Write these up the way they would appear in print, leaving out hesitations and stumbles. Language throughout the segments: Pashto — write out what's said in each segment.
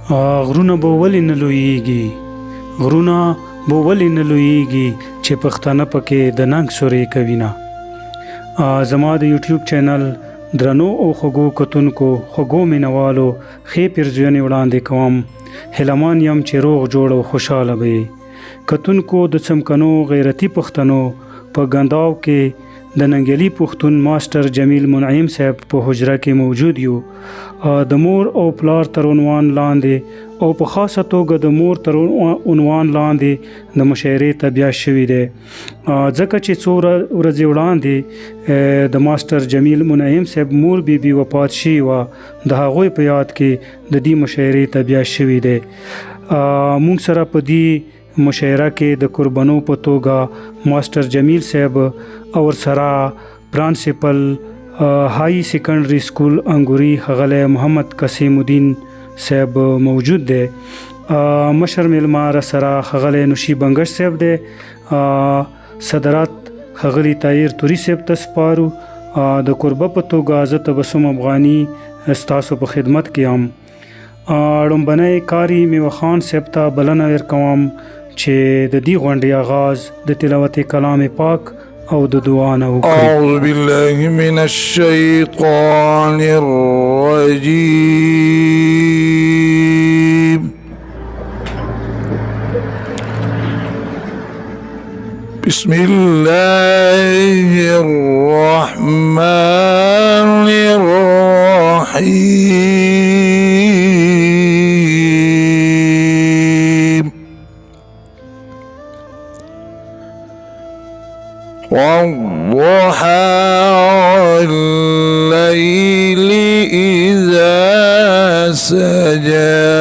غرونه به ولې نه لویږي، غرونه به ولې نه لویږي چې پښتانه پکې د ننګ سورې کوي نه. زما د یوټیوب چینل درنو او خوږو کتونکو، خوږو مینوالو، ښې پیرزوینې وړاندې کوم. هیلهمن یم چې روغ جوړ او خوشحاله به یې. کتونکو، د څمکنو غیرتي پښتنو په ګنداو کې د ننګیالي پښتون ماسټر جمیل منعیم صاحب په حجره کې موجود یو. د مور او پلار تر عنوان لاندې او په خاصه توګه د مور تر عنوان لاندې د مشاعرې تبیا شوې ده، ځکه چې څو ورځې وړاندې د ماسټر جمیل منعیم صاحب مور بی بی وفات شوې وه، د هغوی په یاد کې د دې مشاعرې تبیا شوې ده. موږ سره په دې مشاعره کې د قربانو په توګه ماسټر جمیل صاحب او ورسره پرانسپل های سیکنډري سکول انګوري ښاغلی محمد قسیم الدین صاحب موجود دی. مشر میلمه راسره ښاغلی نوشي بنګش صاحب دی. صدرات ښاغلي طاهر توري صاحب ته سپارو. د قربه په توګه زه تبسم افغاني ستاسو په خدمت کې یم. ړومبنی کاري میوه خان صاحب ته بلنه ورکوم چې د دې غونډې آغاز د تلاوت کلام پاک او د دعا نه وکړي. أعوذ بالله من الشيطان الرجيم. بسم الله الرحمن الرحيم. والضحى والليل إذا سجى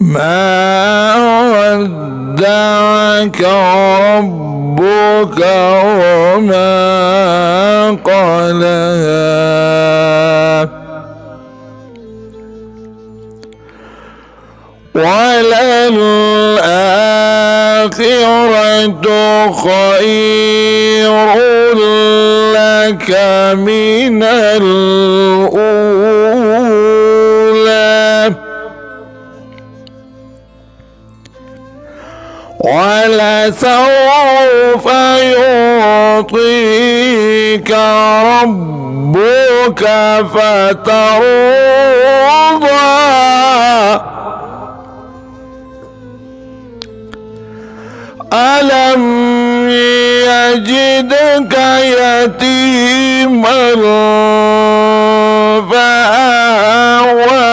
ما ودعك ربك وما قلى وللآخرة خير لك من الأولى ولسوف يعطيك ربك فترضى. ألم يجدك يتيما فآوى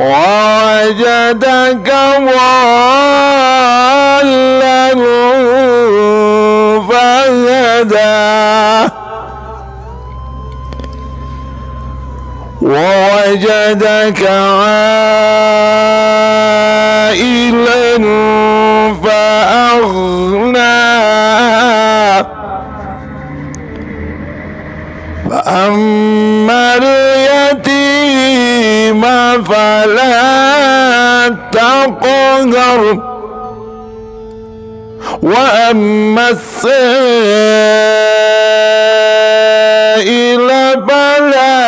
ووجدك ضالا فهدى ووجدك عائلا فأغنى. فأما اليتيم فلا تقهر وأما السائل فلا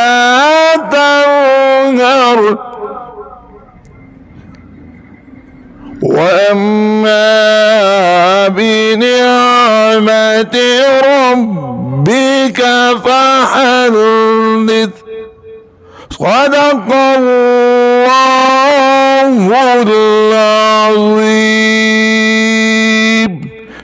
تنهر وأما بنعمة ربك فحدث. صدق الله العظيم.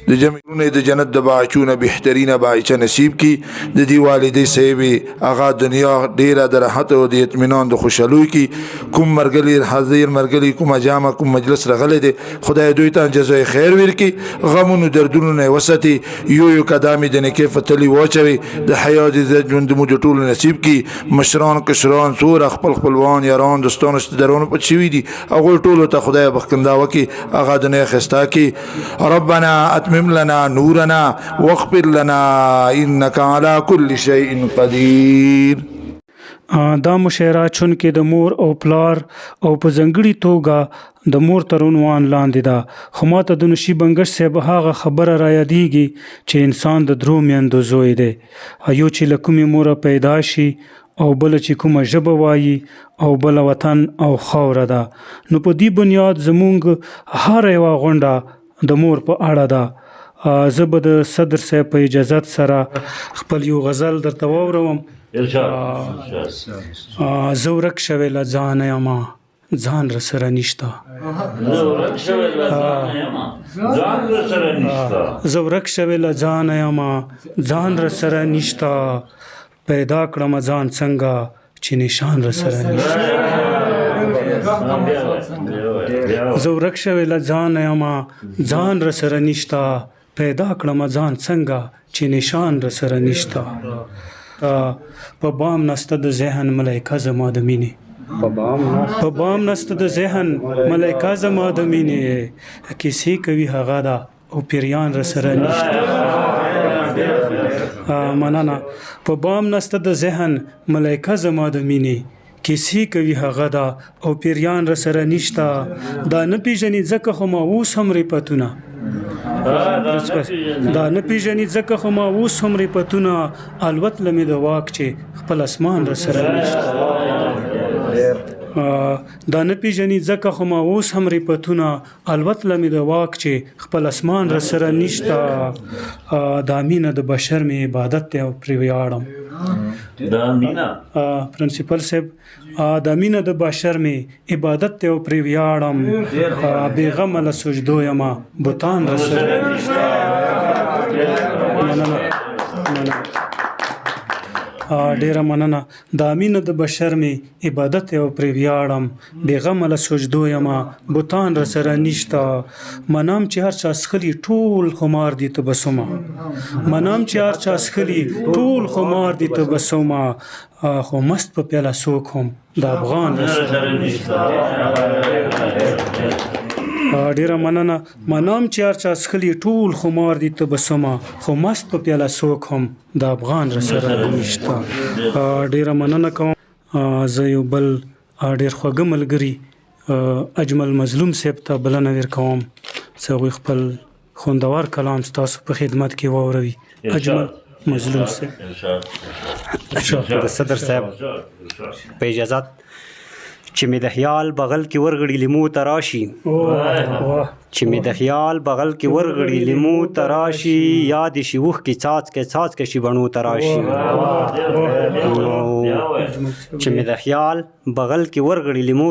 د جمیلونو د جنت د باغچونه بهترینه باغچه نصیب کی. د دی والدې صاحب هغه دنیا ډیره د راحت او د اطمینان د خوشحالۍ کی. کوم مرګلی حاضر مرګلی کوم جامه کوم مجلس رغلی دی، خدای دوی ته جزای خیر ورکي، غمونو دردونو نه وساتي، یو یو قدم د نیکه فتلی واچوي، د حیا د عزت ژوند مو د ټولو نصیب کی. مشران کشران څوره خپل خپلوان یاران دوستان رشتهداران پټ شوي دي، هغوی ټولو ته خدای بخښنده وکړي، هغه دنیا ښایسته کړي. ربنا اتمم لنا نورنا واغفر لنا انك على كل شيء قدير. دا مشاعره چونکې د مور او پلار او په ځانګړي توګه د مور تر عنوان لاندې ده، خو ماته د نشي بنګش صاحب هغه خبره را یادېږي چې انسان د درو میندو زوی دی، یو چې له کومې موره پیدا شي او بله چې کومه ژبه وایي او بله وطن او خاوره ده. نو په دې بنیاد زمونږ هره یوه غونډه د مور په اړه ده. زه به د صدر صاحب په اجازت سره خپل یو غزل درته واوروم. زه ورک شوی له ځانه یم، ځان راسره نشته. زه ورک شوی له ځانه یم، ځان راسره نشته. پیدا کړم ځان څنګه چې نشان راسره نشته. زه ورک شوی له ځانه یم، ځان راسره نشته. پیدا کړم ځان څنګه چې نشان راسره نشته. په بام نسته د ذهن ملایکه زما د مینې، په بام نسته د ذهن ملایکه زما د مینې. کیسې کوي هغه ده او پیریان راسره نشته. مننه. په بام نسته د ذهن ملایکه زما د مینې، کیسې کوي هغه ده او پیریان راسره نشته. دا نه پیژني ځکه خو ما اوس هم رپتونه، دا نه پیژني ځکه خو ما اوس هم رپتونه. الوت له مې د واک چې خپل اسمان راسره نشته. دا نه پیژني ځکه خو ما اوس هم رپتونه. الوت له مې د واک چې خپل اسمان راسره نشته. دا مینه د بشر مې عبادت دی او پرې ویاړم. دا مینه پرنسپل صاحب، دا مینه د بشر مې عبادت دی او پرې ویاړم. بېغمه له سجدو یمه بتان راسره نشته. مننه مننه، ډېره مننه. دا مینه د بشر مې عبادت دی او پرې ویاړم. بېغمه له سجدو یمه بتان راسره نشته. منم چې هر چا څښلي ټول خمار دي تبسمه، منم چې هر چا څښلي ټول خمار دي تبسمه. خو مست په پیاله څوک هم د افغان راسره نشته. ډېره مننه. منم چې هر چا څښلي ټول خمار دي تبسمه، خو مست په پیاله څوک هم د افغان راسره نشته. ډېره مننه کوم. زه یو بل ډېر خواږه ملګري اجمل مظلوم صاحب ته بلنه ورکوم چې هغوی خپل خوندور کلام ستاسو په خدمت کې واوروي. اجمل مظلوم صاحب. د صدر صاحب په اجازت چې مې د خیال بغل کې ورغړي لیمو ته راشي، چې مې د خیال بغل کې ورغړي لیمو ته راشي، یاد شي اوښکې څاڅکی څاڅکی شي بڼو ته راشي. چې مې د خیال بغل کې ورغړي لیمو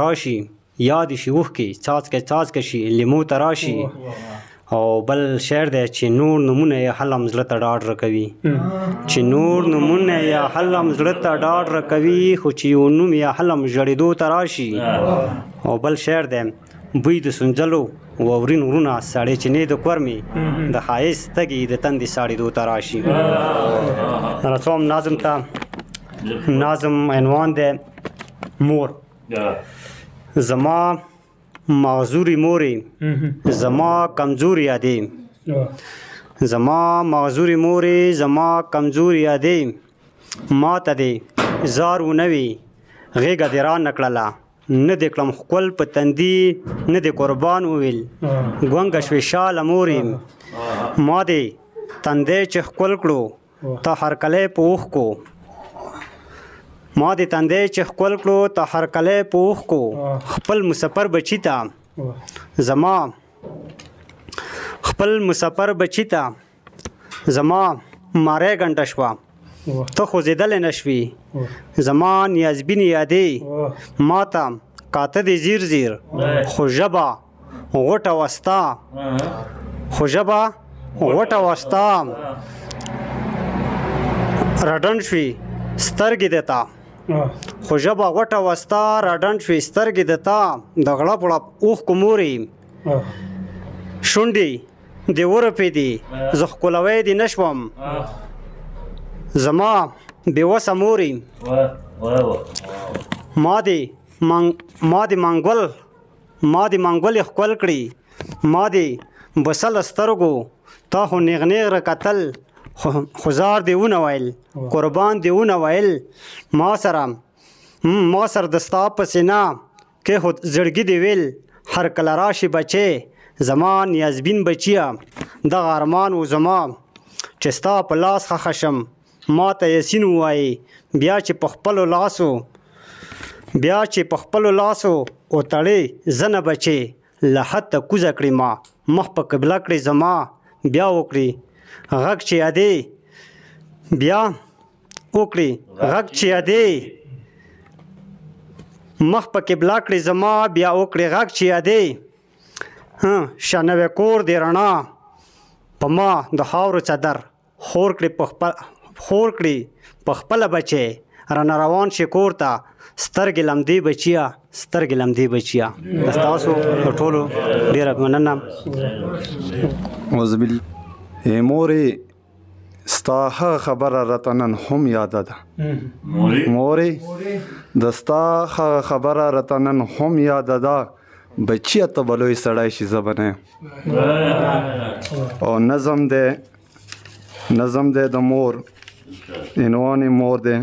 راشي، یاد شي اوښکې څاڅکی څاڅکی شي لیمو ته راشي. او بل شعر دی چې نور نمونه یې حلم زړه ته ډاډ راکوي، چې نور نمونه یې حلم زړه ته ډاډ راکوي، خو چې یو نوم یې حلم ژړېدو ته راشي. او بل شعر دی بوی د سنځلو واورین غرونه سړې چینې د کورمې د ښایست تږي د تندې ساړېدو ته راشي. رسوم نظم ته. نظم عنوان دی مور. زما معذوري مورې زما کمزوري یادې، زما معذوري مورې زما کمزوري یادې، ما ته دې زار ونه وي غېږه دې را نه کړله، نه دې کړم ښکل په تندي نه دې قربان وویل، ګونګه شوې شاله مورې، ما دې تندی چې ښکل کړو تا هرکلی په اوښکو، ما دې تندی چې ښکل کړو تا هرکلی په اوښکو، خپل مسافر بچي ته زما، خپل مسافر بچي ته زما ماری ګنډه شوه، ته خوځېدلی نه شوې، زما نیازبینې یادې ما ته کاته دې زیر زیر، خو ژبه غوټه وستا، خو ژبه غوټه وستا، راډنډ شوې سترګې د تا، خو ژبه غوټه وستا راډنډ شوې سترګې د تا، د غړپ غړپ اوښکو مورې شونډې دې ورپېدې، زه ښکلوی دې نه شوم، زما بې وسه مورې، ما دې منګول، ما دې منګولې ښکل کړې، ما دې بسله سترګو تا خو نیغ نیغ راکتل، خو زار دې ونه ویل، قربان دې ونه ویل، ما سره ما سره د ستا په سینه کې خو زړګي دې ویل، هر کله راشي بچې زما نیازبین بچیه، دغه ارمان و زما چې ستا په لاس ښخه شم، ما ته یاسین ووایي، بیا چې په خپلو لاسو بیا چې په خپلو لاسو وتړې زنه بچې، له حده کوزه کړې ما، مخ په قبله کړې زما، بیا وکړي غږ چې ادې، بیا وکړي غږ چې ادې، مخ په قبله کړې زما، بیا وکړي غږ چې ادې، شنوې کور دې رڼا په ما د خاورو څادر خور کړي په خپل خور کړي په خپله بچې، رانه روان شي کور ته، سترګې لمدې بچیه، سترګې لمدې بچیه. ستاسو د ټولو ډېره مننه. مورې ستا هغه خبره راته نن هم یاده ده، مورې د ستا هغه خبره راته نن هم یاده ده، بچیه ته به لوی سړی شي زه به نه یم. او نظم دی، نظم دی د مور، عنوان یې مور دی.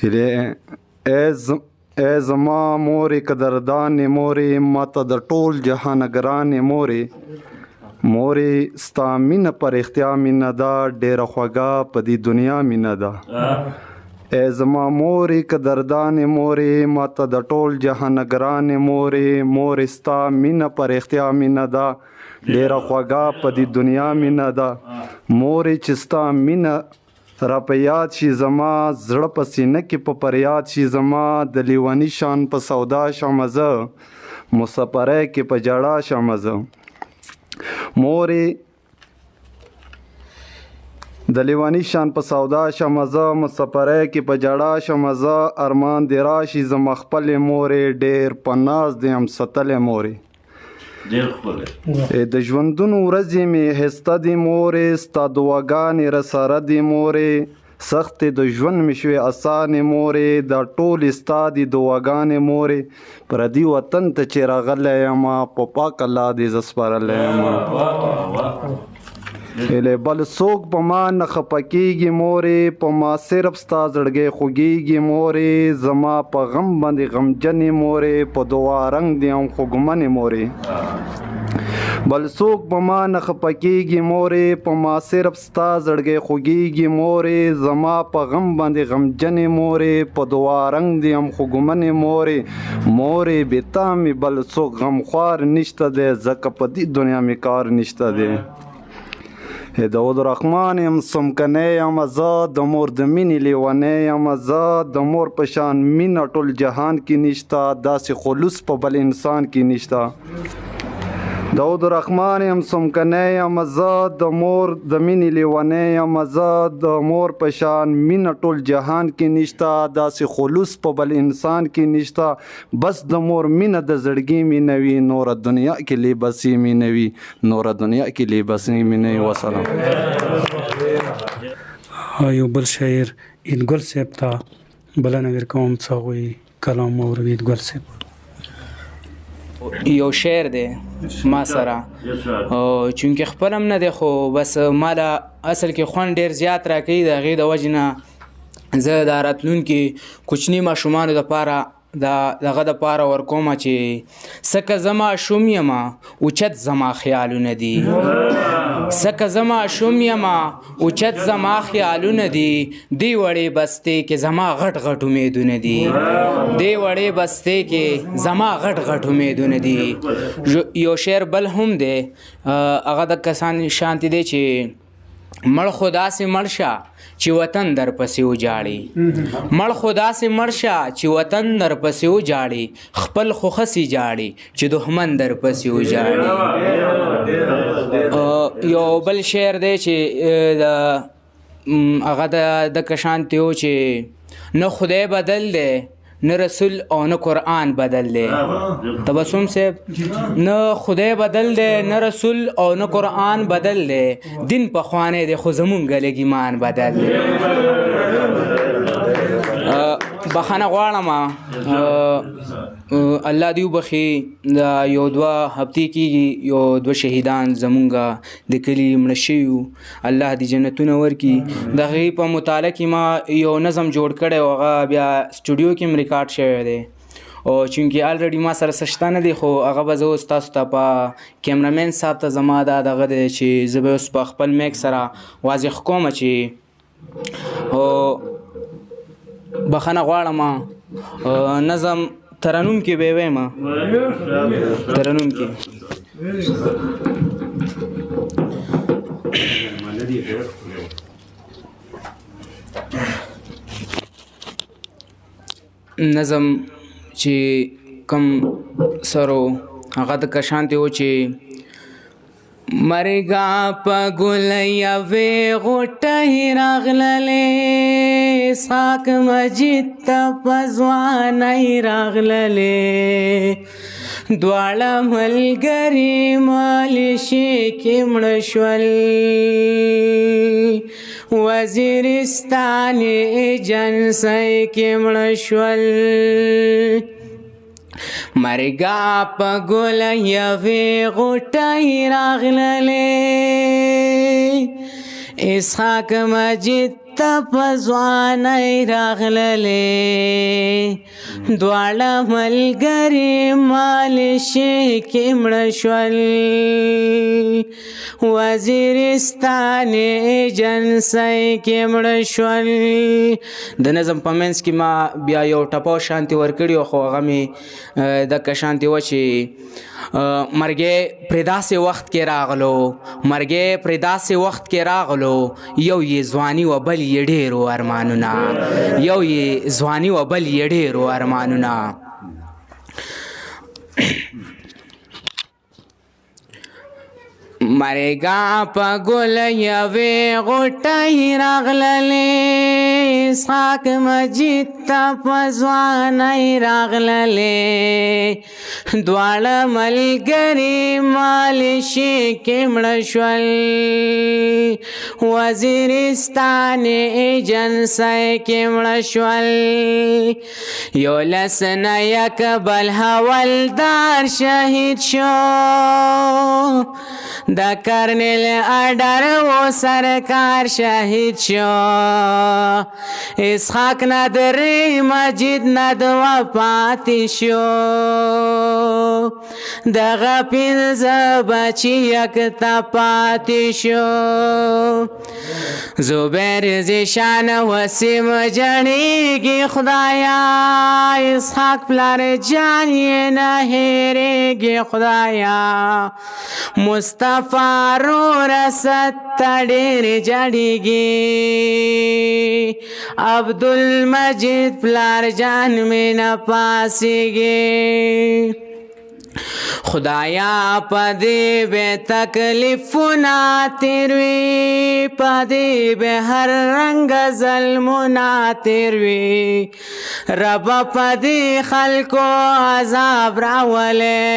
ای زما مورې قدردانې مورې، ماته د ټول جهان ګرانې مورې، مورې ستا مینه په رښتیا مینه ده، ډېره خوږه په دې دنیا مینه ده. ای زما مورې قدردانې مورې، ماته د ټول جهان ګرانې مورې، مورې ستا مینه په رښتیا مینه ده، ډېره خوږه په دې دنیا مینه ده. مورې چې ستا مینه را په یاد شي زما، زړه په سینه کې په پریاد شي زما، د لیوني شان په سودا شمه زه، مسافرۍ کې په ژړا شمه زه. مورې د لیوني شان په سودا شمه زه، مسافرۍ کې په ژړا شمه زه، ارمان دې راشي زما خپلې مورې، ډېر په ناز دې یم ستلې مورې. ډېر ښکلی. د ژوندون ورځې مې هسته دي مورې، ستا دعاګانې راسره دي مورې، سختې د ژوند مې شوې اسانې مورې، دا ټولې ستا دي دعاګانې مورې، پردي وطن ته چې راغلی یم، په پاک الله دې زه سپارلی یم. بل څوک په ما نه خفه کېږي مورې، په ما صرف ستا زړګی خوږېږي مورې، زما په غم باندې غمجنې مورې، په دعا رنګ دې هم خوږمنې مورې. بل څوک په ما نه خفه کېږي مورې، په ما صرف ستا زړګی خوږېږي مورې، زما په غم باندې غمجنې مورې، په دعا رنګ دې هم خوږمنې مورې. مورې بې تا مې بل څوک غمخوار نشته دی، ځکه په دې دنیا مې کار نشته دی. داود الرحمن یم، څمکنی یم زه، د مور د مینې لیونی یم زه، د مور په شان مینه ټول جهان کې نشته، داسې خلوص په بل انسان کې نشته. داود الرحمن یم، څمکنی یم زه، د مور د مینې لیونی یم زه، د مور په شان مینه ټول جهان کې نشته، داسې خلوص په بل انسان کې نشته، بس د مور مینه د زړګي مینه وي، نوره دنیا کې لبسي مینه وي، نوره دنیا کې لبسي مینه وي. وسلام. یو بل شاعر عیدګل صاحب ته بلنه ورکوم چې هغوی کلام واوروي. عیدګل صاحب. یو شعر دی ما سره، او چونکې خپل هم نه دی، خو بس ما له اصل کې خوند ډېر زیات راکوي، د هغې د وجې نه زه د راتلونکي کوچني ماشومانو دپاره د دغه دپاره ورکومه چې څکه زه ماشوم یم، اوچت زما خیالونه دي، څکه زه ماشوم یم، اوچت زما خیالونه دي، دې وړې بستې کې زما غټ غټ امیدونه دي، دې وړې بستې کې زما غټ غټ امیدونه دي. یو شعر بل هم دی، هغه د کسان شانتي دی چې مړ خو داسې مړ شه چې وطن در پسې وژاړي، مړ خو داسې مړ شه چې وطن در پسې وژاړي، خپل خو خسي ژاړي چې دښمن در پسې وژاړي. یو بل شعر دی چې هغه د کشانتي و چې نه خدای بدل دی، نه رسول او نه قرآن بدل دی. تبسم صاحب، نه خدای بدل دی، نه رسول او نه قرآن بدل دی، دین پخوانی دی خو زمونږ لږ ایمان بدل دی. بخښنه غواړم، الله دې وبخښي. دا یو دوه هفتې کېږي یو دوه شهیدان زمونږ د کلي مړه شوي وو، الله دې جنتونه ورکړي. د هغې په مطالعه کې ما یو نظم جوړ کړی او هغه بیا سټوډیو کې هم ریکارډ شوی دی، او چونکې already ما سره څه شته نه دی، خو هغه به زه اوس تاسو ته په کیمرامین صاحب ته زما دا دغه دی چې زه به اوس په خپل میک سره واضح کوم چې او بخښنه غواړم. نظم ترنم کې به وایم، ترنم کې. نظم چې کم سرو هغه د کشانتې و چې مرګا په ګل یوې غوټۍ راغللې، اسحاق مجید ته په ځوانۍ راغللې، دواړه ملګري مالشي کې مړه شول، وزیرستان ایجنسۍ کې مړه شول. مرګا په ګل یوې غوټۍ راغللې، اسحاق مجید ته په ځوانۍ راغللې، دواړه ملګري مالشي کې مړه شول، وزیرستان ایجنسۍ کې مړه شول. د نظم په منځ کې ما بیا یو ټپه شانتي ورکړي، خو هغه مې دکه شانتي وه چې مرګی پرې داسې وخت کې راغلو، مرګی پرې داسې وخت کې راغلو، یو یې ځواني وه بل یې ډېرو ارمانونه، یو یې ځواني وه بل یې ډېرو ارمانونه. مرګا په ګل یوې غوټۍ راغللې، اسحاق مجید ته په ځوانۍ راغللې، دواړه ملګري مالشي کې مړه شول، وزیرستان ایجنسۍ کې مړه شول. یو لس نه یک بل حوالدار شهید شو، د کرنل اډر و سرکار شهید شو، اسحاق نادري مجید نه دوه پاتې شو، دغه پنځه بچي یکتا پاتې شو. زبیر ذیشان وسیم جړېږي خدایا، اسحاق پلار جان یې نه هېرېږي خدایا، مصطفی رور ست ډېر جړېږي، عبدالمجید پلار جان مې نه پاسېږي. خدایا په دې به تکلیفونه تېروي، په دې به هر رنګ ظلمونه تېروي، رب په دې خلکو عذاب راولې،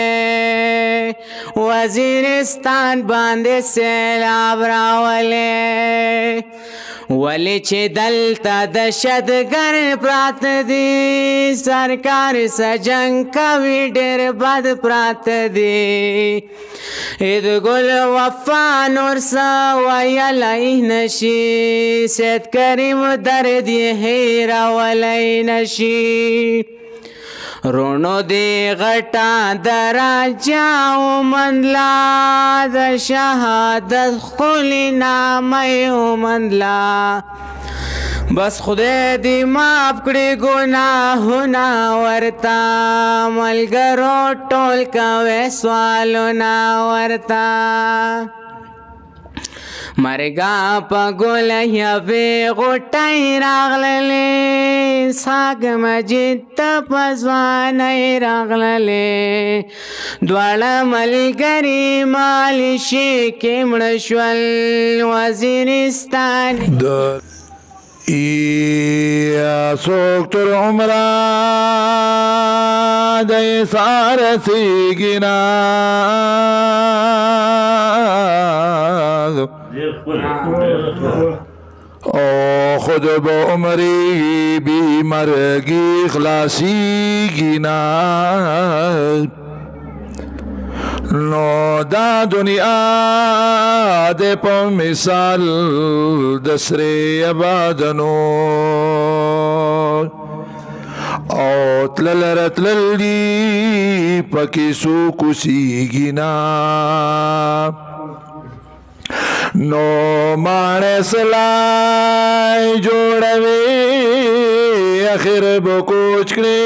وزیرستان باندې سیلاب راولې. ولې چې دلته دهشتګر پراته دي، سرکار سره جنګ کوي ډېر بد پراته دي، د ګل وفا نور څه ویلی نه شي، سید کریم درد یې هېرولی نه شي. رونو دې غټه درجه ومندله، د شهادت ښکلې نامه یې ومندله، بس خدای دې معاف کړي ګناهونه ورته، ملګرو ټول کوي سوالونه ورته. مرګا په ګل یوې غوټۍ راغللې، اسحاق مجید ته په ځوانۍ راغللې، دواړه ملګري مالشي کې مړه شول، وزیرستان د یا څوک تر عمره د ایثار رسېږي نه، او خود به عمرې بی مرګي خلاصيږي نه. نو دا دنیا د په مثال د سرې آبادنو، او تلل رتلل دي پکې څوک اوسېږي نه. نو ماڼې سلای جوړوي، اخر به کوچ کړي،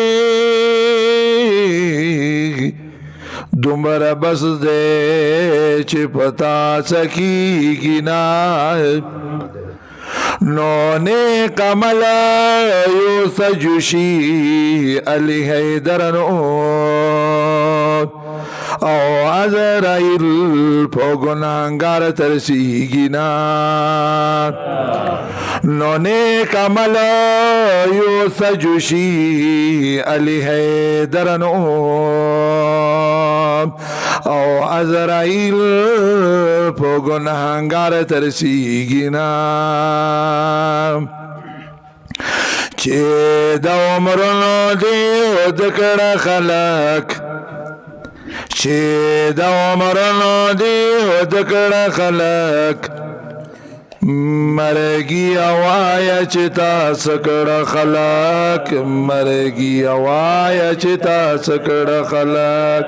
دومره بس دی چې پتا څکیږي نه. نو نیک عمل یو سجوشي علی حیدر نو، او عزرائیل په ګناهګار ترسیږي نه. نو نیک عمل یو سجوشي علی حیدر نو، او عزرائیل په ګناهګار ترسیږي نه. چې د عمرونو دی د کړه خلق، چې د عمرونو دی د کړه خلق، مرګي اوایا چې تاسو کړه خلق، مرګي اوایا چې تاسو کړه خلق،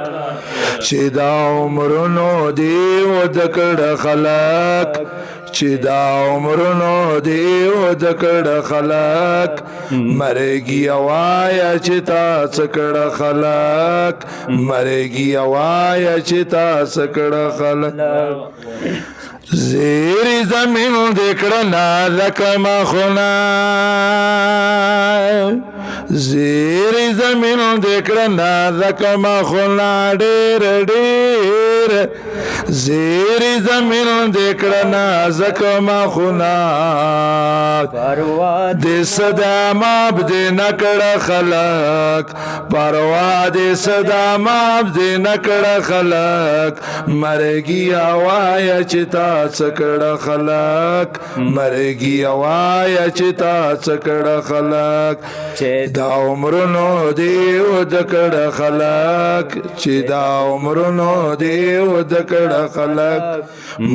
چې دا عمرونو دی و د کړه خلق، چې دا عمرونو دی و د کړه خلق، مرګي اوایا چې تاسو کړه خلق، مرګي اوایا چې تاسو کړه خلق. زیر زمین دکړه لکه مخونه، زیر زمین دکړه لکه مخونه ډېر ډېر، زیر زمین دکړه زکه مخونه، د صدا ماب دې نکړه خلق، پروا دې صدا ماب دې نکړه خلق، مرګي اوایا چې تا څکړه خلق، مرګي اوایا چې تا څکړه خلق، چې دا عمرونو دی و د کړه خلق، چې دا عمرونو دی و د کړه خلق،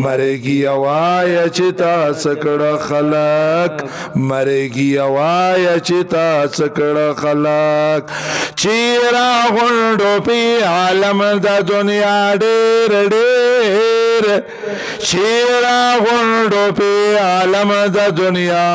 مرګي اوایا چې تا څکړه خلق، مرګي اوایا چې تا څکړه خلق. چې را غونډو پی عالم د دنیا ډېر ډېر، چې را غونډو پی عالم د دنیا،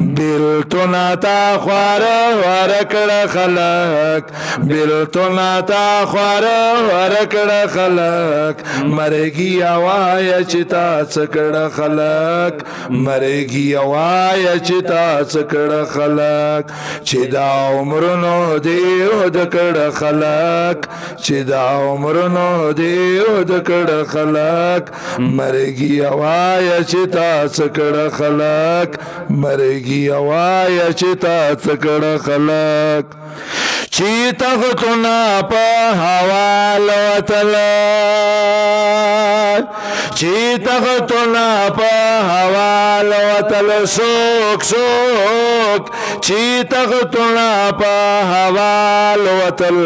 بلتونا تا خوار ورکړه خلق، بلتونا تا خوار ورکړه خلق، مرګي اوایا چې تا څکړه خلق، مرګي اوایا چې تا څکړه خلق، چې دا عمرونو دی او د کړه خلق، چې دا عمرونو دی او د کړه خلق، مرګي اوایا چې تا څکړه خلق، مرګي اوایا چې تا څکړه خلق. چې تختونه په هوا لوتل، چې تختونه په هوا لوتل، سوک سوک چې تختونه په هوا لوتل،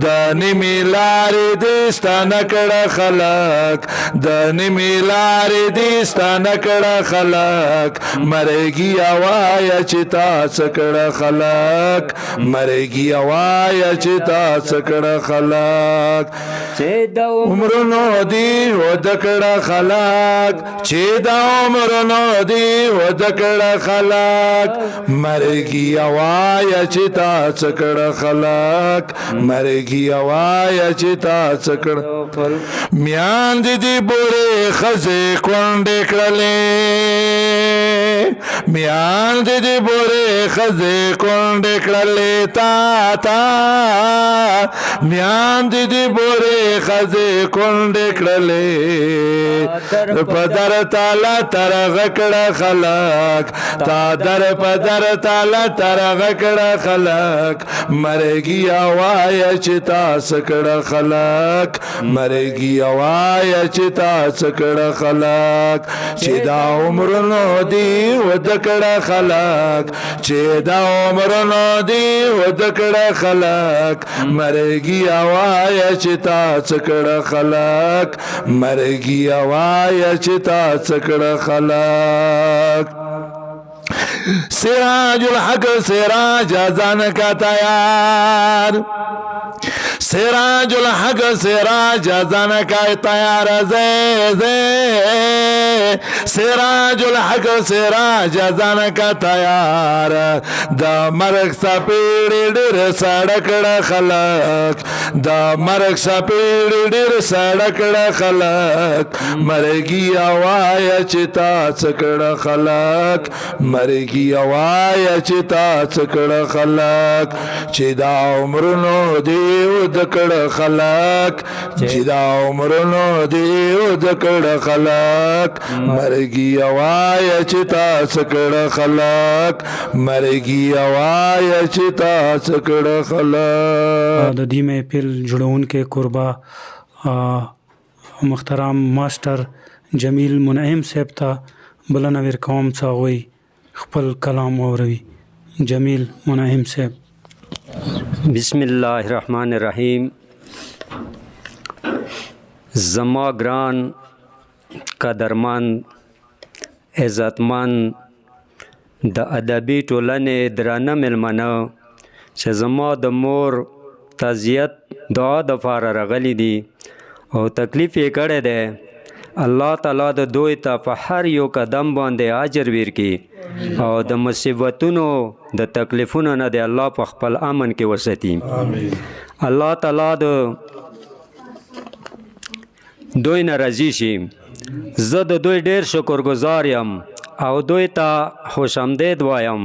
د نیمې لارې دې ستانه کړه خلق، د نیمې لارې دې ستانه کړه خلق، مرګي اوایا چې تا څکړه خلق، مرګي اوایا چې تا څکړه خلق، چې د عمرونو دی و د کړه خلق، چې د عمرونو دی و د کړه خلق، مرګي اوایا چې تا څکړه خلق، مرګي اوایا چې تا څکړه. میان دې دی بورې خزې کونډې کړلې، میان دې دې بورې خزې کونډې کړلې تا تا، میان دې دې بورې خزې کونډې کړلې، په در تعالی ترغ کړه خلق، تا در په در تعالی ترغ کړه خلق، مرګي وایا چې تا سکړه خلق، مرګي وایا چې تا سکړه خلق، چې دا عمرونو دی ودکړه خلق، چې دا عمرونو دی ودکړه خلق، مرګي وایا چې تا سکړه خلق، مرګي وایا چې تا سکړه خلق۔ سراج الحق سراج ځان کا تیار، سراج الحق سراج ځان کا تیار، زه زه سراج الحق سراج ځان کا تیار، د مرګ سپېړې ډېر سړه کړه خلق، د مرګ سپېړې ډېر سړه کړه خلق، مرګي وایا چې تا څه کړه خلق، مرګي وایا چې تا څه کړه خلق، چې دا عمرونو دی د کړه خلق، چې دا عمرونو دی د کړه خلق، مرګي وایا چې تا څه کړه خلق، مرګي وایا چې تا څه کړه خلق۔ د دې محفل جوړونکی کوربه محترم ماسټر جمیل منعم صاحب ته بلنه ورکوم چې هغوی خپل کلام واوروي۔ جمیل منعم صاحب۔ بسم الله الرحمن الرحیم۔ زما ګران، قدرمن، عزتمن، د ادبي ټولنې درانه مېلمانه چې زما د مور تعزیت دعا دپاره راغلي دي او تکلیف یې کړی دی، الله تعالی د دوی ته په هر یو قدم باندې اجر ورکړي او د مصیبتونو د تکلیفونو نه د الله په خپل امن کې وساتي۔ الله تعالی د دوی نه راضي شي۔ زه د دوی ډېر شکرګزار یم او دوی ته خوش آمدید وایم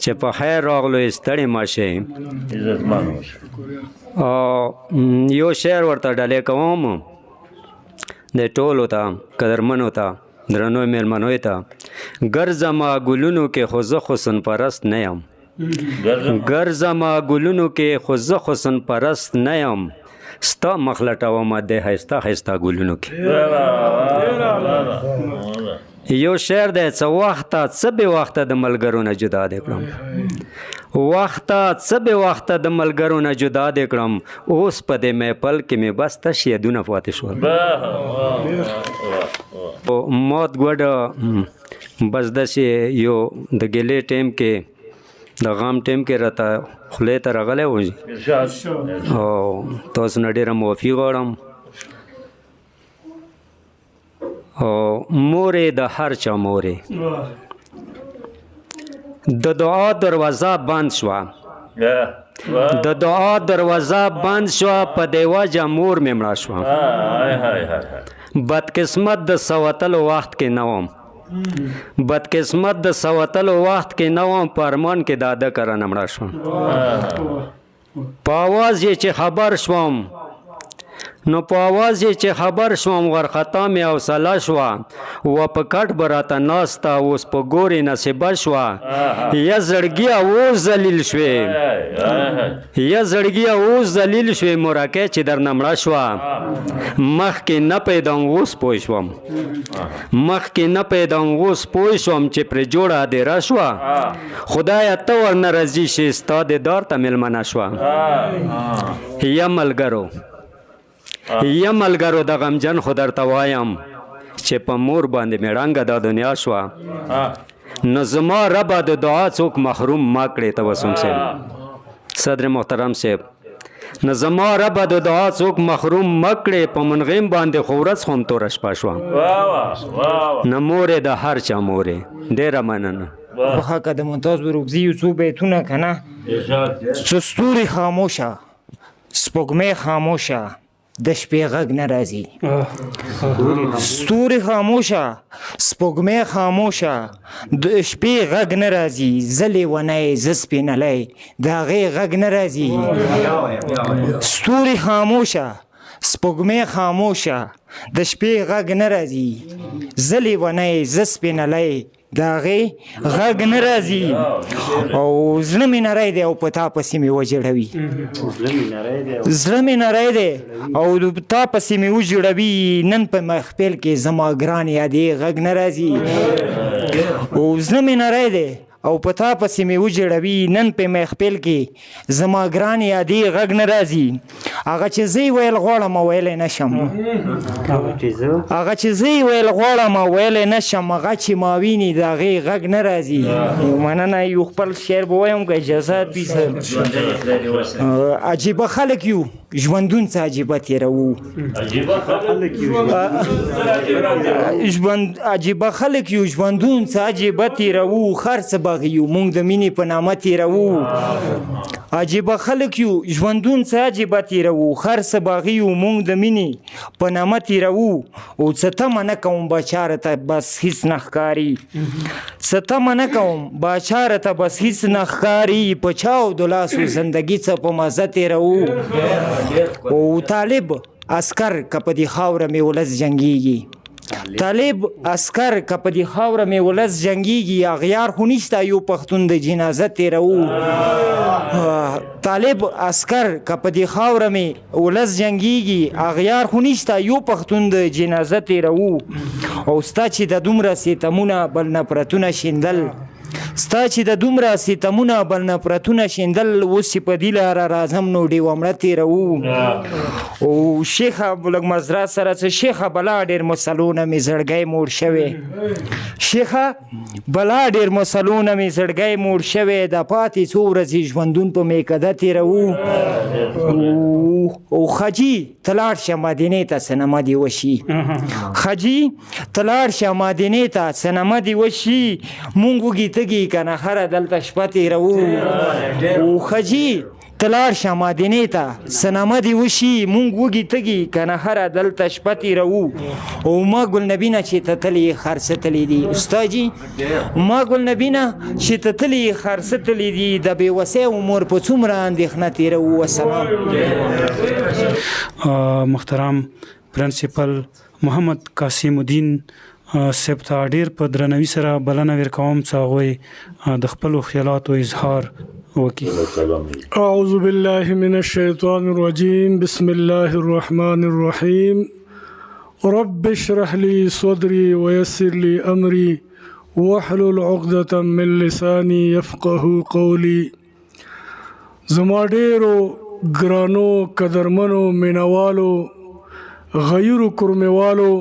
چې په خیر راغلو، ستړي مه شئ۔ او یو شعر ورته ډالۍ کوم د ټولو ته، قدرمنو ته، درنو مېلمنو ته۔ ګرځمه ګلونو کې خو زه حسن پرست نه یم، ګرځمه ګلونو کې خو زه حسن پرست نه یم، ستا مخ لټومه د ښایسته ښایسته ګلونو کې۔ یو شعر دی، څه وخته څه بې وخته د ملګرو نه جدا دی کړم، وخته څه بې وخته د ملګرو نه جدا دی کړم، اوس په دې محفل کې مې بس تش یادونه پاتې شول۔ مات ګوډه بس داسې یو د ګیلې ټایم کې، د غم ټایم کې راته خولې ته راغلی و، او تاسو نه ډېره معافي غواړم۔ او مورې د هر چا مورې، د دعا دروازه بند شوه، د دعا دروازه بند شوه، په دې وجه مور مې مړه شوه۔ بدقسمت د سوتلو وخت کې نه وم، بدقسمت د سوتلو وخت کې نه وم، په ارمان کې داده کره نه مړه شوم۔ په اواز یې چې خبر شوم، نو په اواز یې چې خبر شوم، ورخطا مې حوصله شوه، و په کټ به راته ناسته، اوس په ګورې نصیبه شوه، یا زړګیه اوس ذلیل شوې، یا زړګیه اوس ذلیل شوې، مورکۍ چې درنه مړه شوه، مخکې نه پوهېدم اوس پوه شوم، مخکې نه پوهېدم اوس پوه شوم، چې پرې جوړه هدیره شوه، خدایه ته ورنه راضي شې، ستا د دار ته مېلمنه شوه۔ یا ملګرو، یا ملګرو، د غمجن خو درته وایم چې په مور باندې مې ړنګه دا دنیا شوه، نو زما ربه د دعا څوک محروم ما کړې۔ تبسم صاحب، صدر محترم صاحب، نو زما ربه د دعا څوک محروم مه کړې، په منغیم باندې خو ورځ خو هم توره شپه شوه۔ نو مورې د هر چا مورې، ډېره مننه۔ بخښه که د ممتاز ورکزي یو څو بیتونه که نه، څه ستوري خاموشه، سپوږمۍ خاموشه، د شپې غږ نه راځي. ستوري خاموشه، سپوږمۍ خاموشه، د شپې غږ نه راځي. زه لیونی، زه سپینلی، د هغې غږ نه راځي. ستوري خاموشه، سپوږمۍ خاموشه، د شپې غږ نه راځي. زه لیونی، زه سپینلی، د هغې غږ نه راځي. او زړه مې نری دی او په تا پسې مې وژړوي. زړه مې نری دی او تا پسې مې وژړوي. نن په محفل کې زما ګران یادې غږ نه راځي. او زړه مې نری دی او په تا پسې مې وژړوي. نن په محفل کې زما ګران یادې غږ نه راځي. هغه چې زه یې ویل غواړم ویلی نه شم، هغه چې زه یې ویل غواړم ویلی نه شم، هغه چې ما ویني د هغې غږ نه راځي. مننه. یو خپل شعر به ووایم که اجازه وي. عجیبه خلک یو، ژوندون څه عجیبه تېروو. عجیبه خلک یو، ژوندون څه عجیبه تېروو. هر څه باغي یو، موږ د مینې په نامه تېروو. عجیبه خلک یو، ژوندون څه عجیبه تېروو. هر څه باغي یو، موږ د مینې په نامه تېروو. او څه تمه نه کوم باچا راته بس هیڅ نه ښکاري. څه تمه نه کوم باچا راته بس هیڅ نه ښکاري. په چاو د لاسو زندګي څه په مزه تېروو. او طالب عسکر که په دې خاوره مې ولس جنګېږي، طالب عسکر که په دې خاوره مې ولس جنګېږي، اغیار خو نشته یو پښتون د جنازه تېروو. طالب عسکر که په دې خاوره مې ولس جنګېږي، اغیار خو نشته یو پښتون د جنازه تېروو. او ستا چې د دومره ستمونه بل نفرتونه شیندل، ستا چې د دومره ستمونه بل نفرتونه شیندل، اوس چې په دې لاره راځم نو ډېوه مړه تېروو. او شیخه لږ مزرا سره څه شیخه بلا ډېر مسلونه مې زړګی موړ شوی، شیخه بلا ډېر مسلونه مې زړګی موړ شوی، د پاتې څو ورځې ژوندون په میکده تېروو. او خجي ته لاړ شه مدینې ته سینما دې وشي، خجي ته لاړ شه مدینې ته سینما دې وشي، مونږ وږي تږي که نه خره دلته شپه تېروو. او خجي ته لاړ شه مدینې ته سینما دې وشي، مونږ وږي تږي که نه خره دلته شپه تېروو. او ما ګل نبي نه چې ته تلې خرڅه تلې دي استاد جي، ما ګل نبي نه چې ته تلې خرڅه تلې دي، د بې وسۍ عمر په څومره اندېښنه تېروو. والسلام. محترم پرنسپل محمد قاسم الدین صاحب ته ډېر په درناوي سره بلنه ورکوم چې هغوی د خپلو خیالاتو اظهار وکړي. اعوذ بالله من الشیطان الرجیم، بسم الله الرحمن الرحیم. رب اشرح لي صدري ويسر لي امري واحلل عقدة من لساني يفقه قولي. زما ډېرو ګرانو قدرمنو مینوالو غیرو کورمیوالو،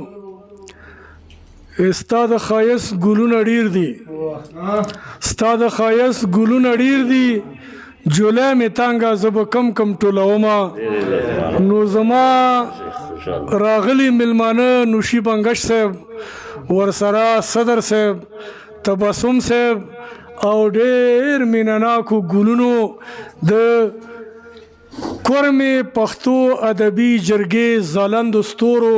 ستا د ښایست ګلونه ډېر دي، ستا د ښایست ګلونه ډېر دي، جولی مې تنګه زه به کم کم ټولومه. نو زما راغلي میلمانه نوشي بنګش صاحب، ورسره صدر صاحب، تبسم صاحب او ډېر مینه ناکو ګلونو د کورمې پښتو ادبي جرګې ځلندو ستورو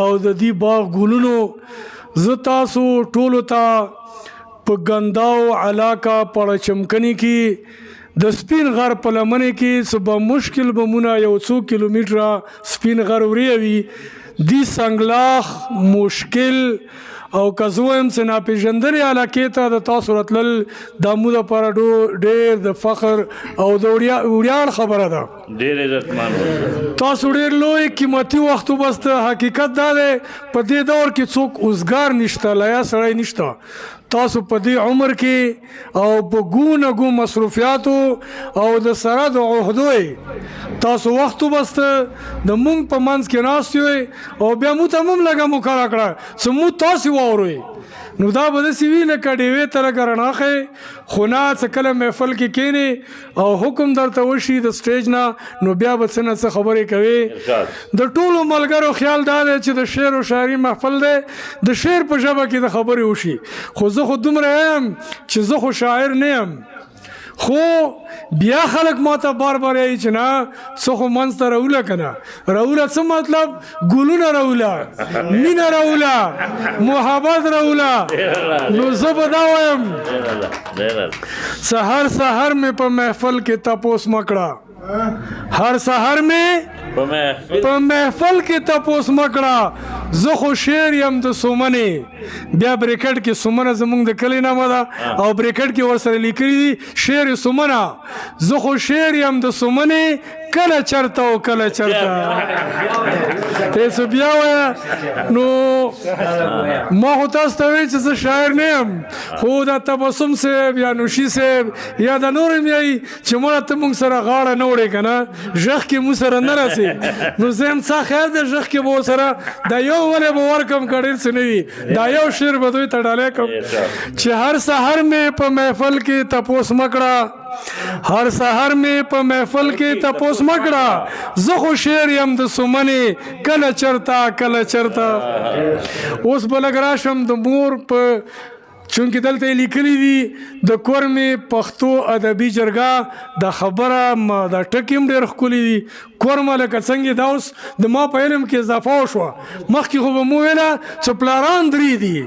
او د دې باغ ګلونو، زه تاسو ټولو ته په ګنداو علاقه پړه چمکني کې د سپین غر په لمنې کې څه به مشکل به مونه یو څو کیلومتره سپین غر وریوي دی سنګلاخ مشکل او که زه ووایم چې ناپېژندلې علاقې ته د تاسو راتلل دا مو دپاره ډېر د فخر او د ویاړ خبره ده. ډېر عزتمن تاسو ډېر لوی قیمتي وخت وبسته. حقیقت دا دی په دې دور کې څوک اوزګار نشته، لیا سړی نشته. تاسو په دې عمر کې او په ګونه ګو مصروفیاتو او د سره د عهدو تاسو وخت وبسته، د مونږ په منځ کې ناست یوئ او بیا مو ته هم لږه موقع راکړه چې مو تاسو واوروئ. نو دا به داسې وي لکه ډېوې ته لږه رڼا ښیې، خو نه څه کله محفل کې کښېنې او حکم درته وشي د سټیج نه، نو بیا به څه نه څه خبرې کوې. د ټولو ملګرو خیال دا دی چې د شعر او شاعري محفل دی، د شعر په ژبه کې د خبرې وشي. خو زه خو دومره یم چې زه خو شاعر نه یم، خو بیا خلک ماته بار بار یې چې نه څه خو منځ ته راوله که نه راوله، څه مطلب؟ ګلونه راوله، مینه راوله، محبت راوله. نو زه به دا وایم، سهار سهار مې په محفل کې تپوس مه کړه، هر سهار مې په محفل کې تپوس مه کړه، زه خو شعر یم د سومنې. بیا بریکټ کې سومنه زمونږ د کلي نامه ده، او بریکټ کې ورسره لیکلي دي شعر سومنه. زه خو شعر یم د سومنې، کله چرته او کله چرته ته څه بیا وایه. نو ما خو تاسو ته ویل چې زه شاعر نه یم، خو دا تبسم صاحب یا نوشي صاحب یا د نور هم یایي چې مړه ته مونږ سره غاړه نه وړې که نه، ږغ کې مونږ سره نه رسې. نو زه هم څه خیر دی، ږغ کې به ورسره دا یو ولې به ورکم که ډېر څه نه وي، دا یو شعر به دوی ته ډالۍ کړم چې هر سهار مې په محفل کې تپوس مه کړه، هر سهار مې په محفل کې تپوس مه کړه، زه خو شعر یم د سومنې، کله چرته کله چرته. اوس به لږ راشم د مور په، چونکې دلته یې لیکلي دي د کورمې پښتو ادبي جرګه، د خبره د ټکي هم ډېر ښکلي دي. کورمه لکه څنګه دا اوس د ما په علم کې اضافه وشوه، مخکې خو به مو ویله چې پلاران درې دي،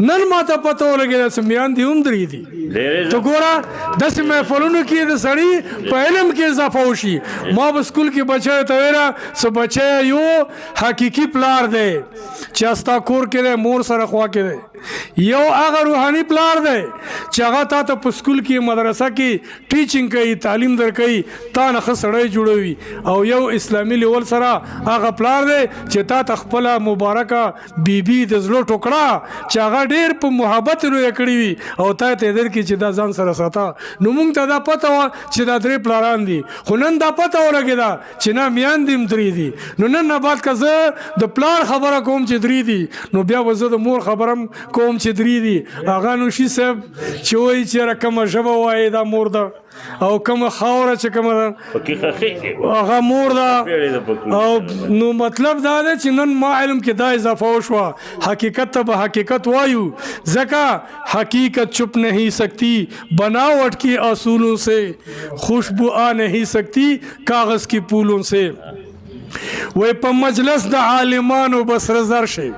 نن ما ته پته ولګېده چې میاندې هم درې دي. ته ګوره داسې محفلونو کې د سړي په علم کې اضافه وشي. ما به سکول کې بچیو ته ویله چې بچی یو حقیقي پلار دی چې ستا کور کې دی، مور سره خوا کې دی. یو هغه روحاني پلار دی چې هغه تا ته په سکول کې مدرسه کې ټیچینګ کوي، تعلیم درکوي، تا نه ښه سړی جوړوي. او یو اسلامي لیول سره هغه پلار دی چې تا ته خپله مبارکه بیبي د زړه ټوکړه چې هغه ډېر په محبت لویه کړې وي او تا ته یې درکړي چې دا ځان سره ساته. نو مونږ ته دا پته وه چې دا درې پلاران دي، خو نن دا پته ولګېده چې نه میاندې هم درې دي. نو نن نه بعد که زه د پلار خبره کوم چې درې دي، نو بیا به زه د مور خبره هم کوم چې درې دي. هغه نوشي صاحب چې وایي چې یاره کومه ژبه وایې دا مور ده، او کومه خاوره چې کومه ده هغه مور ده. او نو مطلب دا دی چې نن ما علم کې دا اضافه وشوه، حقیقت ته به حقیقت وایو، ځکه حقیقت چپ نہیں سکتی بناوٹ کی اصولوں سے، خوشبو آ نہیں سکتی کاغذ کی پھولوں سے. وای په مجلس د عالمانو به سره زر شي.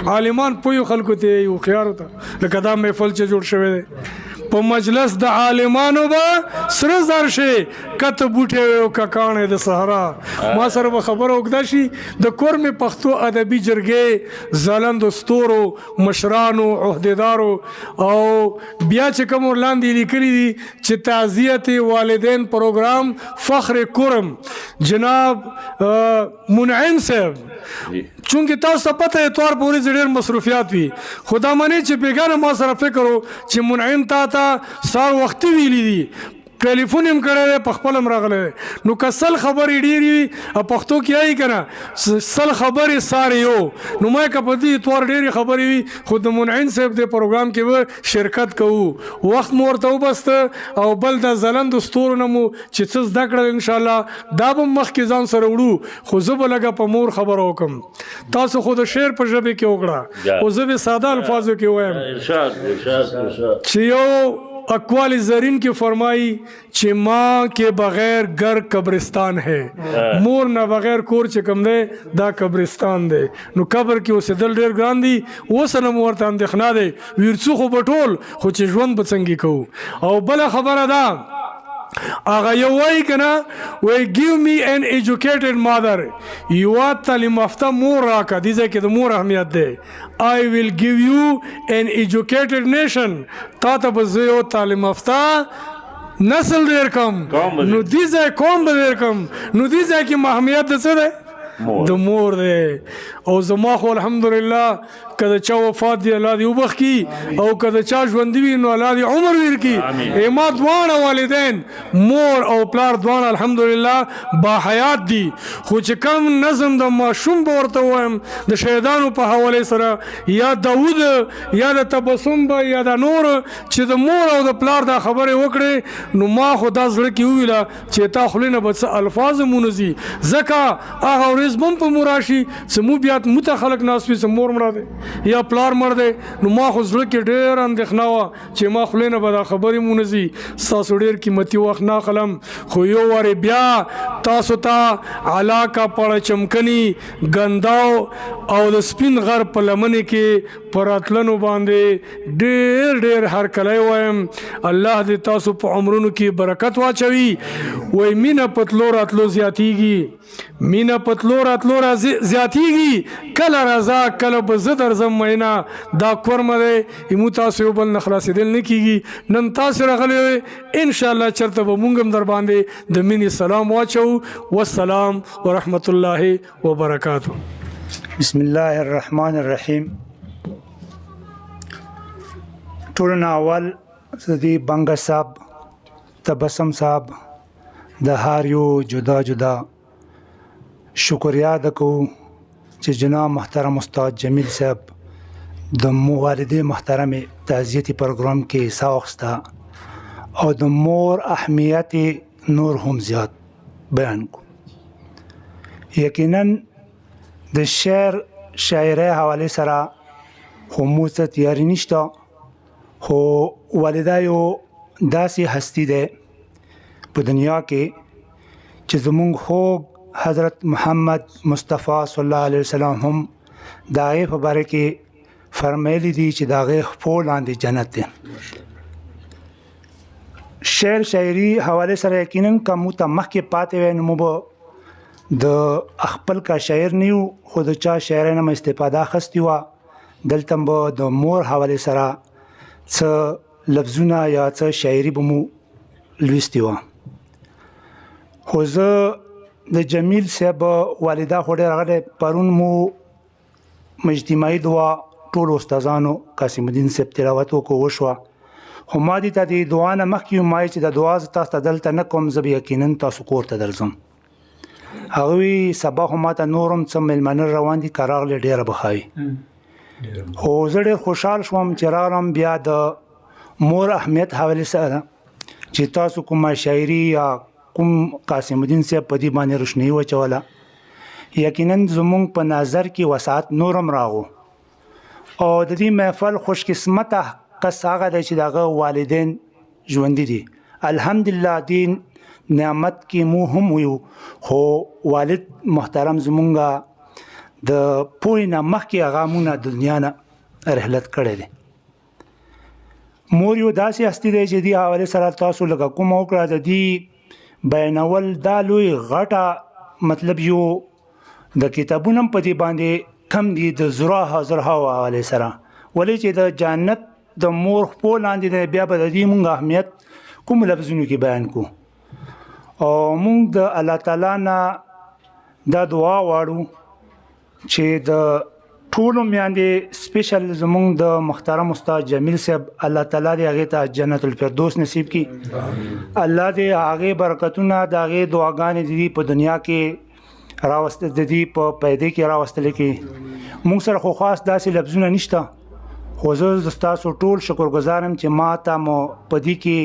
عالمان پویو خلکو ته یو هوښیارو ته، لکه دا محفل چې جوړ شوی دی، په مجلس د عالمانو به سره زر شي، که ته بوټی وې او که کاڼی د صحرا. ما سره به خبره اوږده شي. د کورمې پښتو ادبي جرګې ځلندو ستورو مشرانو عهدیدارو او بیا چې کوم ورلاندې لیکلي دي چې تعزیت والدین پروګرام فخر کورم جناب منعم صاحب، چونکه تاسو ته پته اتوار په ورځ ډېر مصروفیات وي، خو دا منې چې بېګانه ما سره فکر و چې منعم تا ته سهار وختي ویلي دي، ټلیفون هم کړی دی، په خپل هم راغلی دی. نو که سل خبرې ډېرې وي او پښتو کې وایي که نه سل خبرې سارې یو، نو ما که په دې اتوار ډېرې خبرې وي، خو د منعم صاحب دې پروګرام کې به شرکت کوو. وخت مو ورته وبسته او بل د ځلندو ستورو نه مو چې څه زده کړل انشاءالله دا به مخکې ځان سره وړو. خو زه به لږه په مور خبره وکړم، تاسو خو د شعر په ژبې کې وکړه، خو زه به ساده الفاظو کې وایم چې یو اقوال زرین کې فرمایي چې ماں کے بغیر ګر قبرستان ہے، مور نه بغیر کور چې کوم دی دا قبرستان دی. نو قبر کې اوسېدل ډېر ګران دي، اوس نه مو ورته اندېښنه دی، ویرڅو خو به ټول، خو چې ژوند به څنګه کوو. او بله خبره ده، هغه یو وایي که نه، وایي give me an educated mother، یوه تعلیم یافته مور راکړه. دې ځای کې د مور اهمیت دی. I will give you an educated nation، تا ته به زه یو تعلیم یافته نسل درکم، نو دې ځای قوم به درکم. نو دې ځای کې اهمیت د څه دی؟ د مور دی. او زما خو الحمدلله که د چا وفات دی الله دې وبخښي، او که د چا ژوندي وي نو الله دې عمر ورکړي. ما دواړه والدین مور او پلار دواړه الحمدلله با حیات دي، خو چې کم نظم د ماشوم به ورته ووایم د شهیدانو په حواله سره، یا داود یا د تبسم به یا د نور، چې د مور او د پلار دا خبرې وکړې، نو ما خو دا زړه کې وویله چې تا خولې نه به څه الفاظ هم ونه ځي، ځکه هغه ورځ به هم په مو راشي چې مو بیا مو ته خلک ناست وي چې مور مړه دی. دی یا پلار مړ دی. نو ما خو زړه کې ډېره اندېښنه وه چې ما خولې نه به دا خبرې هم ونه ځي. ستاسو ډېر قیمتي وخت نه اخلم، خو یو وارې بیا تاسو ته علاقه پړه چمکني ګنداو او د سپین غر په لمنې کې په راتلنو باندې ډېر ډېر هرکلی وایم. الله دې تاسو په عمرونو کې برکت واچوي. وای مینه په تلو راتلو زیاتیږي، مینه په تلو راتلو زیاتیږي، کله راځه کله به زه درځم مینه. دا کورمه دی ایمو تاسو یو بل نه خلاصېدل نه کېږي. نن تاسو راغلي وئ، انشاءالله چېرته به مونږ هم در باندې د مینې سلام واچوو. والسلام ورحمت الله وبرکاته. بسم الله الرحمن الرحیم. ټولو نه اول زه د بنګش صاحب، تبسم صاحب د هر یو جدا جدا شکریا ادا کوو چې جناب محترم استاد جمیل صاحب د والدې محترمې تعزیتي پروګرام کې حصه واخیسته او د مور اهمیت نور هم زیات بیان کو. یقینا د شعر شاعرۍ حوالې سره خو مو څه تیاری نشته، خو والده یو داسې هستی دی په دنیا کې چې زمونږ خوږ حضرت محمد مصطفی صلی الله علیه وسلم هم د هغې په باره کې فرمایلی دي چې د هغې خپو لاندې جنت دی. شعر شاعري حوالې سره یقینا که موږ ته مخکې پاتې وای نو موږ به د خپل کا شاعر نه یو، خو د چا شاعرۍ نه مو استفاده اخیستې وه. دلته به د مور حوالې سره څه لفظونه یا څه شاعري به مو لوستې وه. خو زه د جمیل صاحب والده خو ډېر هغه دی، پرون مو اجتماعي دعا ټولو استادانو قاسم الدین صاحب تلاوت وکړو وشوه. خو ما دې ته د دعا نه مخکې ومایي چې د دعا زه تاسو ته دلته نه کوم، زه به یقینا تاسو کور ته درځم. هغوی سبا خو ما ته نور هم څه مېلمانه روان دي، که راغلې ډېره به ښه وي. خو زه ډېر خوشحال شوم چې راغلم. بیا د مور اهمیت حوالې سره چې تاسو کومه شاعري یا کوم قاسم الدین صاحب په دې باندې روشنایي واچوله، یقینا زمونږ په نظر کې وسعت نور هم راغو. او د دې محفل خوشقسمته کس هغه دی چې د هغه والدین ژوندي دي. الحمدلله دې نعمت کې مو هم یو، خو والد محترم زمونږ د پوهې نه مخکې هغه مونږ دنیا نه رحلت کړی دی. مور یو داسې هستي دی چې دې حوالې سره تاسو لږه کومه وکړه، د دې بیانول دا لوی غټه مطلب یو د کتابونه هم په دې باندې کم دي د زرها زرها حوالې سره، ولې چې د جنت د مور خپو لاندې دی، بیا به د دې مونږ اهمیت کوم لفظونو کې بیان کو. او مونږ د الله تعالی نه دا دعا غواړو چې د ټولو میاندې سپیشل زمونږ د محترم استاد جمیل صاحب الله تعالی دې هغې ته جنت الفردوس نصیب کړي. الله دې هغې برکتونه د هغې دعاګانې دې په دنیا کې راوست، د دې په پیدې کې راوستل کې. مونږ سره خو خاص داسې لفظونه نشته، خو زه ستاسو ټول شکرګزار یم چې ما ته مو په دې کې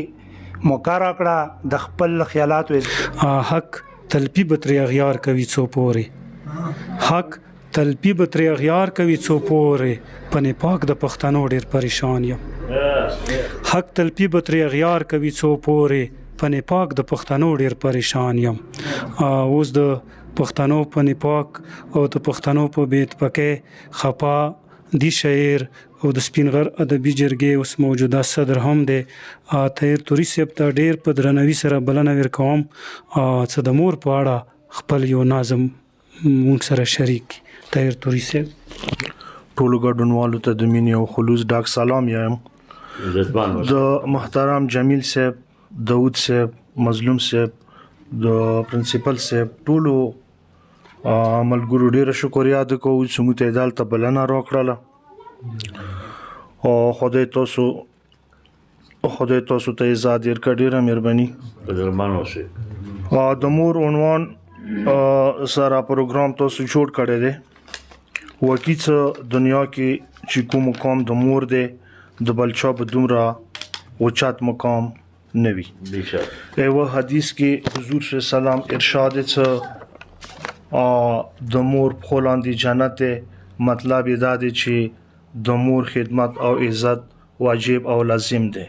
موقع راکړه د خپل خیالاتو. حق تلپي به ترې اغیار کوي څو پورې، حق تلپي به ترې اغیار کوي څو پورې، په نفاق د پښتنو ډېر پریشان یم. حق تلپي به ترې اغیار کوي څو پورې، په نفاق د پښتنو ډېر پریشان یم. اوس د پښتنو په نفاق او د پښتنو په بې اتفاقۍ خپه دی شاعر او د سپین غر ادبي جرګې اوس موجوده صدر هم دی طاهر توري صاحب ته ډېر په درناوي سره بلنه ورکوم څه د مور په اړه خپل یو نظم موږ سره شریک کړي. طاهر توري صاحب. ټولو ګډونوالو ته د مینې او خلوص ډاک سلام یم. د محترم جمیل صاحب، داود صاحب، مظلوم صاحب، د پرنسپل صاحب ټولو ملګرو ډېره شکریا ادا کوو چې موږ ته یې دلته بلنه راکړله. او خدای تاسو ته عزت درکړه، ډېره مهرباني. قدرمن اوسئ. د مور عنوان سره پروګرام تاسو جوړ کړی دی. وکي څه دنیا کې چې کوم مقام د مور دی د بل چا به دومره اوچت مقام نه وي. یوه حدیث کې حضور صلی الله علیه وسلم ارشاد څه د مور پښو لاندې جنت دی. مطلب یې دا دی چې د مور خدمت او عزت واجب او لازم دی.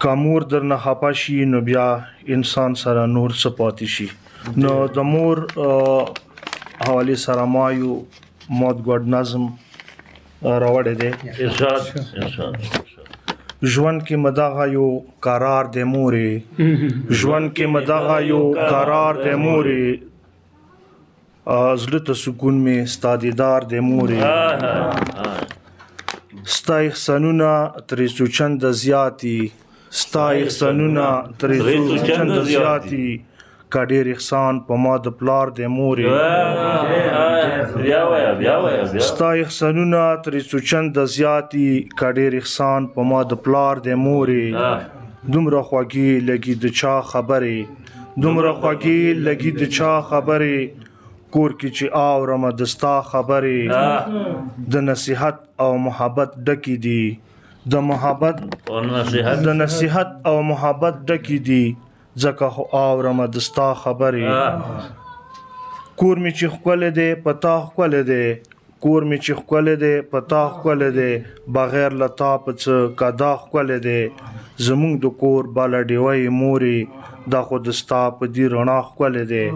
که مور درنه خپه شي نو بیا انسان سره نور څه پاتې شي. نو د مور حوالې سره ما یو مات ګډ نظم راوړی دی. ارشاد ارشاد. ژوند کې مدغه یو قرار دی مورې، ژوند کې مدغه یو قرار دی مورې، زړه ته سکون مې ستا دیدار دی مورې، ستا احسانونه ترې څو چنده زیاتي، ستا احسانونه ترې څو چنده زیاتي، که ډېر احسان په ما د پلار دی مورې، ستا احسانونه ترې څو چنده زیاتي، که ډېر احسان په ما د پلار دی مورې، دومره خوږې لګي د چا خبرې، دومره خوږې لګي د چا خبرې، کور کې چې اورمه د ستا خبرې، د نصیحت او محبت ډکې دي، د محبت د نصیحت او محبت ډکې دي، ځکه خو اورمه د ستا خبرې. کور مې چې ښکلی دی په تا ښکلی دی، کور مې چې ښکلی دی په تا ښکلی دی، بغیر له تا په څه که دا ښکلی دی، زموږ د کور بله ډېوه یې مورې، دا خو د ستا په دې رڼا ښکلی دی.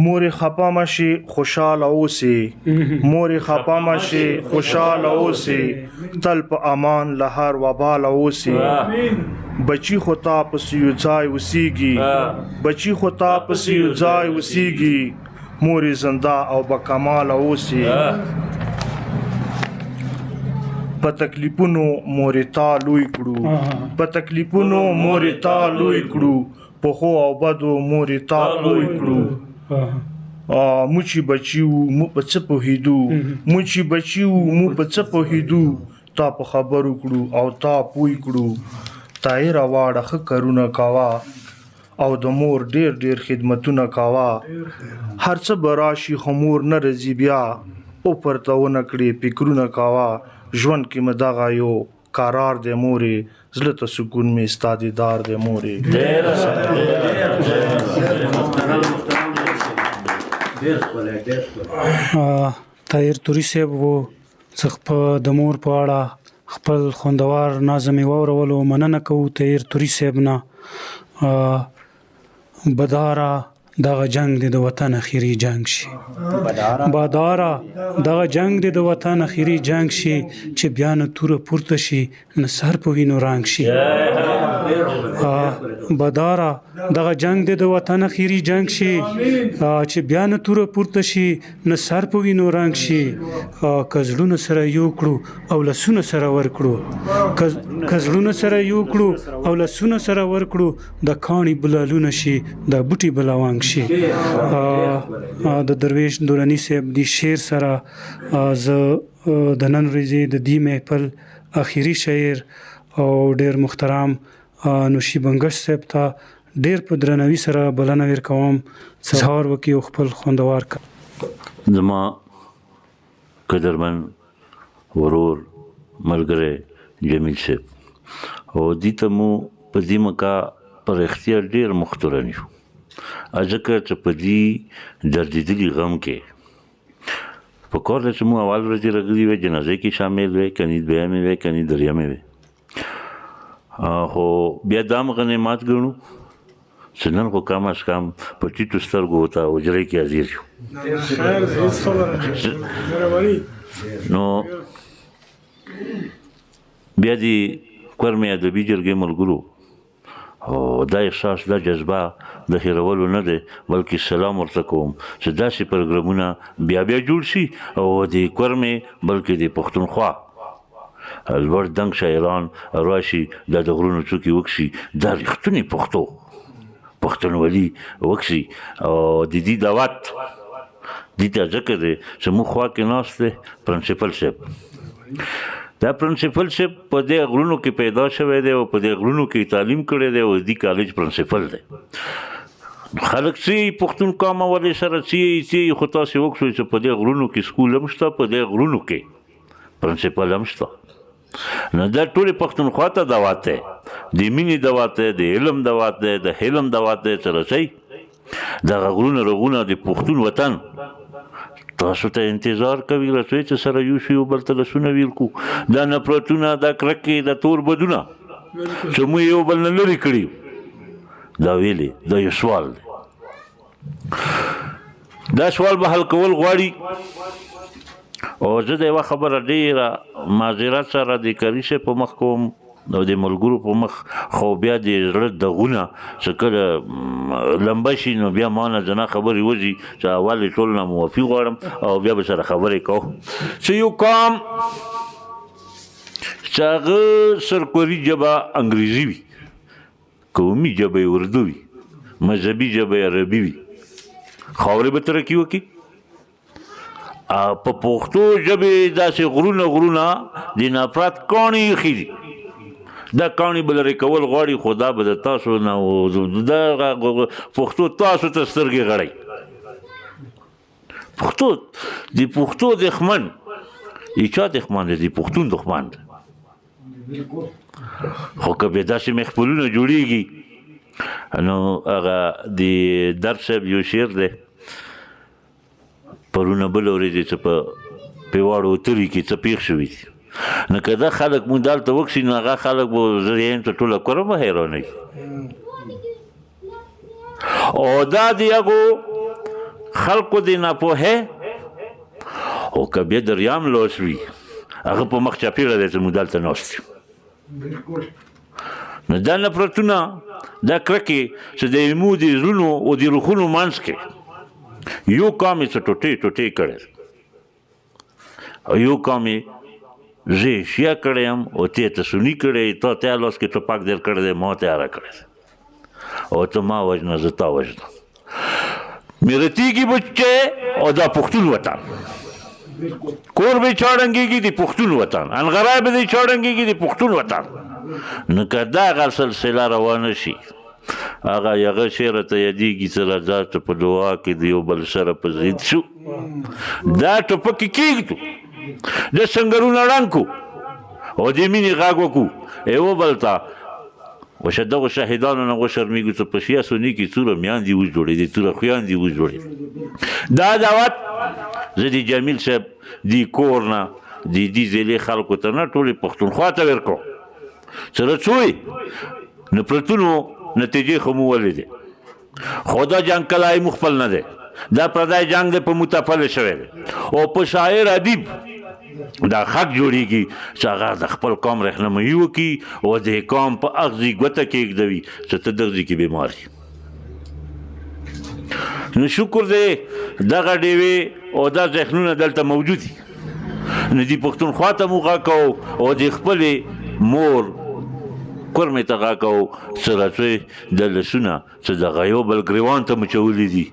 مورې خپه مه شې خوشحاله اوسې، مورې خپه مه شې خوشحاله اوسې، تل په امان له هر وباله اوسې، بچي خو تا پسې یو ځای اوسېږي، بچي خو تا پسې یو ځای اوسېږي، مورې زنده او باکماله اوسې. په تکلیفونو مورې تا لوی کړو، په تکلیفونو مورې تا لوی کړو، په ښو او بدو مورې تا پوی کړو، مو چې بچي وو مو په څه پوهېدو، مو چې بچي وو مو په څه پوهېدو، تا په خبرو کړو او تا پوی کړو، طاهره واړه ښه کارونه کوه او د مور ډېر ډېر خدمتونه کوه، هر څه به راشي خو مور نه راځي بیا، او پرته ونه کړې فکرونه کوه، ژوند کې مې دغه یو قرار دی مورې، زړه ته سکون مې ستا دیدار دی مورې. طاهر توري صاحب وو څه د مور په اړه خپل خوندور نظم یې واورولو. مننه کوو طاهر توري صاحب نه. بداره دغه جنگ دې د وطن اخیری جنگ شي، باداره دغه جنگ دې د وطن اخیری جنگ شي، چې بیا نه توره پورته شي نه سر په وینو رنګ شي. باداره دغه جنگ دې د وطن اخیری جنگ شي، چې بیا نه توره پورته شي نه سر په وینو رنګ شي. که زړونه سره یو کړو او لاسونه سره ورکړو، که زړونه سره یو کړو او لاسونه سره ورکړو، د کاڼي بلالونه شي د بوټي بلاوانګ شي. د درویش دوراني صاحب دی شعر سره زه د نن ورځې د دې محفل اخیری شاعر او ډیر محترم نوشي بنګش صاحب ته ډیر په درناوي سره بلنه ورکوم چې اظهار وکړي او خپل خوندور کړي. زما قدرمن ورور ملګری جمیل صاحب، او دې ته مو په دې مکا پر اختیار ډیر مختورن یو، ځکه چې په دې دردېدلي غم کې په کور ده چې موږ اول ورځې راغلي وی، جنازې کې شامل وی، کني دویمې وی، کني درېیمې وی، خو بیا دا هم غنیمت ګڼو چې نن خو کم از کم په ټیټو سترګو ورته حجرې کې حاضر یو. نو بیا د کورمې ادبي جرګې ملګرو او دا احساس دا جذبه د هېرولو نه دی، بلکې سلام ورته کوم چې داسې پروګرامونه بیا بیا جوړ شي او د کورمې بلکې د پښتونخوا لوړ دنګ شاعران راشي، دا د غرونو څوکې وکسي، دا رښتونې پښتو پښتونولي وکسي. او د دې دعوت دې ته ځکه دی چې موږ خوا کې ناست دی پرنسپل صاحب. دا پرنسپل صاحب په دې غرونو کې پیدا شوی دی او په دې غرونو کې تعلیم کړی دی او د دې کالج پرنسپل دی. خلک څه پښتون قام ولې سره څه خو تاسې وکړئ چې په دې غرونو کې سکول هم شته، په دې غرونو کې پرنسپل هم شته. نو دا ټولې پښتونخوا ته دعوت دی، د مینې دعوت دی، د علم دعوت دی، د حلم دعوت دی چې رسئ. دغه غرونه رغونه د پښتون وطن تاسو ته انتظار کوي. رسوي چې سره یو شو، یو بل ته لاسونه ورکو. دا نفرتونه، دا کرکې، دا تور بدونه چې موږ یو بل نه لرې کړي، دا ویلې دا یو سوال دی. دا سوال به حل کول غواړي. او زه د یوه خبره ډېره معذرت سره د قاري صاحب په مخ کوم او د ملګرو په مخ، خو بیا د زړه دغونه چې کله لمبه شي نو بیا ما نه ځنه خبرې وځي، چې اول یې ټول نه معافي غواړم او بیا به سره خبرې کوو. چې یو قام چې هغه سرکاري ژبه انګریزي وي، قومي ژبه یې اردو وي، مذهبي ژبه یې عربي وي، خاورې به ترقي وکړي. په پښتو ژبې داسې غرونه غرونه د نفرت کاڼي ایښي دي. دا کاڼي به لرې کول غواړي، خو دا به د تاسو نه دغه پښتو تاسو ته سترګې غړی. پښتو د پښتو دښمن د چا دښمن دی؟ د پښتون دښمن دی. خو که بیا داسې محفلونه جوړیږي نو هغه د درد صاحب یو شعر دی، پرونه بل اورېدې چې په پیواړو تري کې څه پېښ شوي دي. نو که دا خلک مونږ دلته وکسي نو هغه خلک به زه یم چې ټوله کورم به حیرانوي. او دا د هغو خلکو د ناپوهۍ، او که بیا دریام لاس وي هغه په مخ چاپېره دی چې موږ دلته ناست یو. نو دا نفرتونه، دا کرکې چې د مو د زړونو او د روحونو منځ کې یو قام یې څه ټوټې ټوټې کړی او یو قام یې زه یې شیعه کړی یم او ته یې ته سني کړی، تا ته لاس کې ټوپک در کړی دی، ما ته یې کړی دی، او ته ما وژنه زه تا وژنم. میرتیږي بچی او دا پښتون وطن، کور به یې چا ړنګېږي؟ د پښتون وطن. انغرای به دې چا ړنګېږي؟ د پښتون وطن. نو که دغه سلسله روانه شي، هغه هغه شعر ته یادېږي چې راځه چې په دعا کې د یو بل سره په ضد شو، دا ټوپکې کېږدو، د سنګرونه ړنګ کړو او د مینې غږ وکړو یو بل ته. وشه دغو شهیدانو نه وشرمېږو چې په شیعه سني کې څومره میاندې وجوړېدې، څومره خویندې وجوړېدې. دا دعوت زه د جمیل صاحب د کور نه د دې ضلعې خلکو ته نه ټولې پښتونخوا ته ورکړو چې رڅوی نفرتونو نتیجې خو مو ولیدې، خو دا جنګ کله مو خپل نه دی، دا پردی جنګ دی، په متفل شوی دی. او په شاعر ادیب دا حق جوړیږي چې هغه د خپل قوم رهنمایي وکړي او د قوم په اغزي ګوته کېږدوي چې ته دغزي کې بیمار یې. نو شکر دی دغه ډېوې او دا ذهنونه دلته موجود دي. نو د پښتونخوا ته مو غږ کوو او د خپلې مور کورمې ته غږ کوو چې راځئ د لاسونه چې دغه یو بل ګریوان ته مو چولي دي،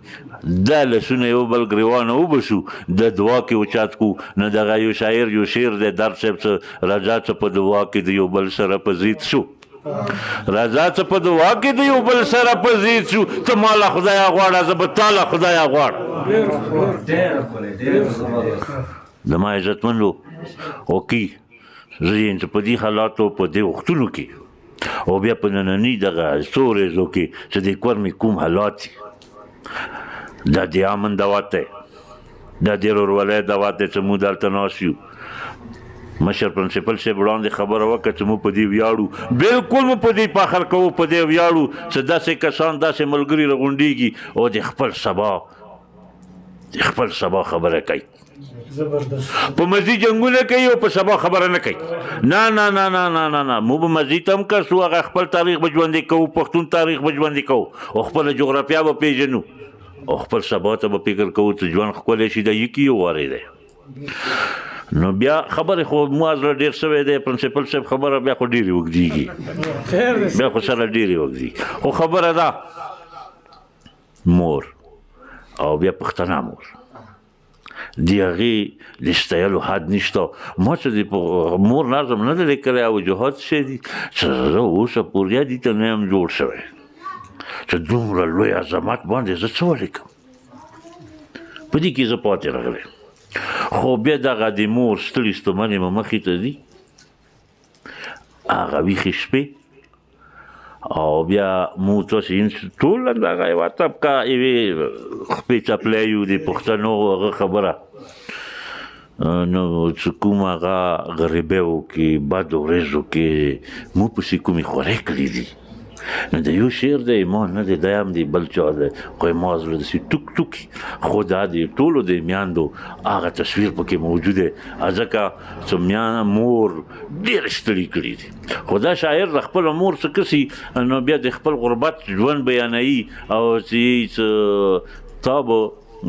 دا لاسونه یو بل ګریوان وبسو، د دعا کې اوچت کړو. نو دغه یو شاعر یو شعر دی درد صاحب چې راځه چې په دعا کې د یو بل سره په ضد شو، راځه چې په دعا کې د یو بل سره په ضد شو، ته ما له خدایه غواړه، زه به تا له خدایه غواړم. زما عزتمندو اوکي، زه یم چې په دې حالاتو په دې وختونو کې او بیا په ننني دغه څو ورځو کې چې د کورمې کوم حالات دي، دا د امن دعوت دی، دا د ورورولۍ دعوت دی چې موږ دلته ناست یو. مشر پرنسپل صاحب وړاندې خبره وکړه چې موږ په دې ویاړو، بالکل موږ په دې فخر کوو، په دې ویاړو چې داسې کسان داسې ملګري راغونډېږي او د خپل سبا خبره کوي. په مزي جنگونه کوي او په سبا خبره نه کوي. نه نه نه نه نه نه نه، موږ به مزي ته هم کسو، هغه خپل تاریخ به ژوندی کوو، پښتون تاریخ به ژوندی کوو او خپله جغرافیا به پېژنو او خپل سبا ته به فکر کوو چې ژوند ښکلی شي. دا یکي یو واری دی. نو بیا خبرې خو مو زړه ډېر سوی دی، پرنسپل صاحب خبره بیا خو ډېرې اوږدېږي، بیا خو سره ډېرې اوږدېږي. خو خبره ده مور او بیا پښتنه مور د هغې د ستایلو حد نشته. ما چې د مور نظم نه دی لیکلی او وجوهات څه دي چې زه اوسه پورې دې ته نه یم جوړ شوی چې دومره لوی عظمت باندې زه څه ولیکم، په دې کې زه پاتې راغلی. خو بیا دغه د مور ستړي ستومنې مې مخې ته دي، هغه ویښې شپې، او بیا مو تاسو ټول دغه یوه طبقه یوې خپې څپلی یو د پښتنو هغه خبره نو چې کوم هغه غریبیو کې بدو ورځو کې مو پسې کومې خورې کړې دي، نو د یو شعر دی ما نه دی، دی هم دی بل چا دی، خو ما زړه داسې ټوک ټوک، خو دا د ټولو د میندو هغه تصویر پکې موجود دی، ځکه چې میان مور ډېر ستړي کړي دي. خو دا شاعر د خپل مور څه کسي نو بیا د خپل غربت ژوند بیانوي او چې تا به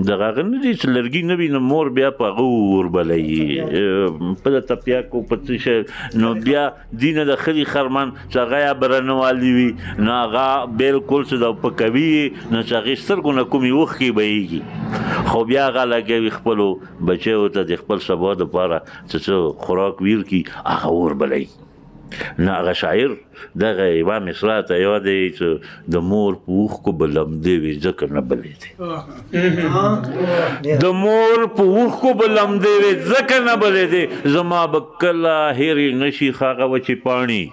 دغه هغه نه دي چې لرګي نه وي نو مور بیا په هغه اور بلوي، په د تپیاکو په څه شی، نو بیا دینه د ښځې خرمن چې هغه یا برنوالي وي نو هغه بلکل چې د پکوي نو چې هغې سترګو نه کومې اوښکې بهیږي، خو بیا هغه لګوي خپلو بچیو ته د خپل سبا دپاره چې څه خوراک ویر کړي هغه اور بلوي. نو هغه شاعر دغه یوه مصرع ته یوه دی چې د مور په اوښکو به لمدې وې ځکه نه بلېدې، د مور په اوښکو به لمدې وې ځکه نه بلېدې، زما به کله هېرې نه شي هغه وچې پاڼې،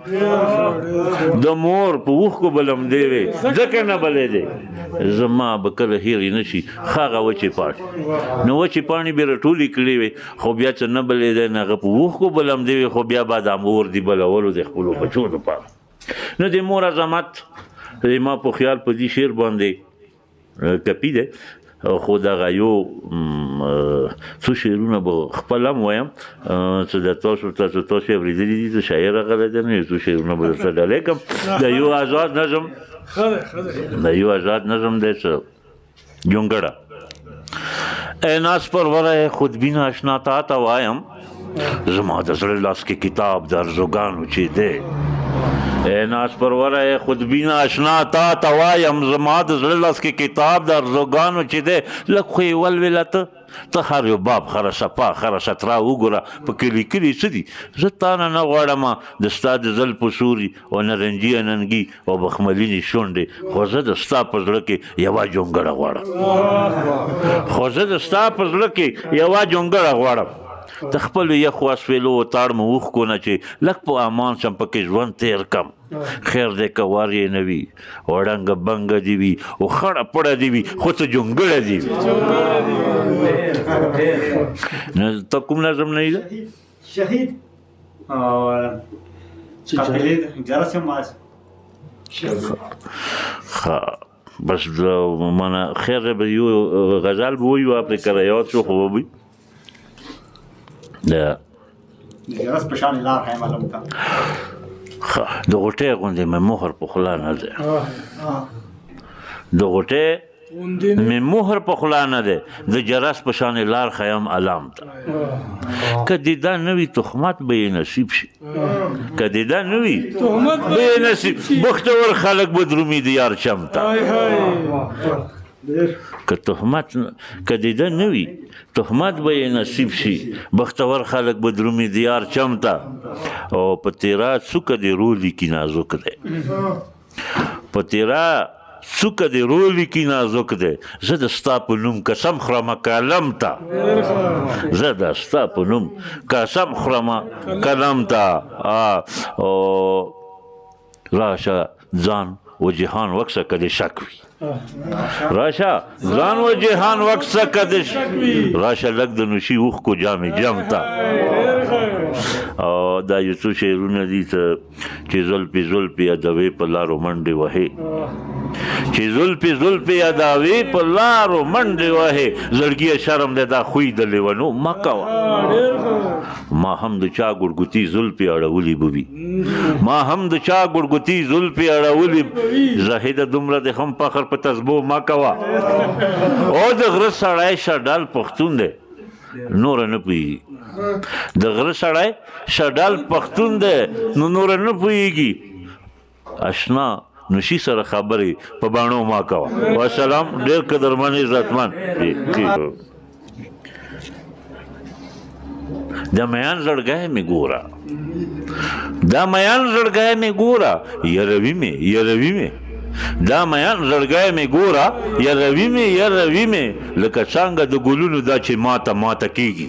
د مور په اوښکو به لمدې وې ځکه نه بلېدې، زما به کله هېرې نه شي هغه وچې پاڼې. نو وچې پاڼې به راټولې کړې وې خو بیا چې نه بلېدې نو هغه په اوښکو به لمدې وې، خو بیا به دا مور دې بلولو د خپلو بچو دپاره. نو د مور عظمت زما په خیال په دې شعر باندې کپي دی، خو دغه یو څو شعرونه به خپل هم وایم چې د تاسو تاسو تاسو اورېدلي دي چې شاعر راغلی دی، نو یو څو شعرونه به درته ډالۍ کړم. د یو ازاد نظم، د یو ازاد نظم دی چې جونګړه ای ناز پروره خودبین اشنا تا ته وایم، زما د زړه لاس کې کتاب د ارزوګانو چې دی، ای ناز پروره خودبین اشنا تا ته وایم، زما د زړه لاس کې کتاب د ارزوګانو چې دی، لږ خو یې ولوله ته، ته هر یو باب هره صفحه هره سطره وګوره پکې لیکلي څه دي، زه تا نه نه غواړم د ستا د زلفو سوري او نارنجي اننګي او بخملینې شونډې، خو زه د ستا په زړه کې یوه جونګړه غواړم، خو زه د ستا په زړه کې یوه جونګړه غواړم، د خپلو یخو اسویلو تاړمو اوښکو نه چې لږ په امان شم پکې ژوند تېر کم، خیر دی که ور یې نه وي او ړنګه بنګه دې وي او خړه پړه دې وي، خو څه جونګړه دې وي. نو ته کوم نظم نه ده؟ شهید ښه بس مانا خیر دی به یو غزل به ووایو پرې که یاد شو خو به وي. د جرس په شان لار ښایم علم ته. د غوټۍ غوندې مې مهر په خوله نه دی، د غوټۍ مې مهر په خوله نه دی، د جرس په شان لار ښایم علم ته. که دې دا نه وي تهمت به یې نصیب شي، که دې دا نه وي تهمت به یې نصیب، بختور خلک به درومي د یار چم ته. که تهمت که دې دا نه وي تهمت به یې نصیب شي، بختور خلک به درومي د یار چم ته. او په تیرا څوکه دې رولي کي نازک دی، په تیرا څوکه دې رولي کي نازک دی، زه د ستا په نوم قسم خورمه قلم ته، زه د ستا په نوم قسم خورمه قلم ته. او راشه ځان و جهان وکسه که دې شک وي، راشه ځان و جهان وکسه که دې شک وي، راشه لږ د نوشي اوښکو جامې جم ته. او دا یو څو شعرونه دي چې زلفې زلفې ادوې په لارو منډې وهې، چې زلفې زلفې اداوې په لارو منډې وهې، زړګیه شرم دی دا خوی د لیونو مه کوه. ما هم د چا ګړګوتي زلفې اړولي به وي، ما هم د چا ګړګوتي زلفې اړولي، زاهده دومره د هم فخر په تسبو مه کوه. او د غره سړی شډل پښتون دی نوره نه پوهېږي، د غره سړی شډل پښتون دی نو نوره نه پوهېږي. اشنا نوشي سره خبرې په باڼو ما کوه. والسلام، ډېر قدرمن عزتمن. د میان زړګی مې ګوره، دا میان زړګی مې ګوره، یروي مې یروي مې، دا میان زړګی مې ګوره، یروي مې یروي مې، لکه څنګه د ګلونو دا چې ماته ماته کېږي.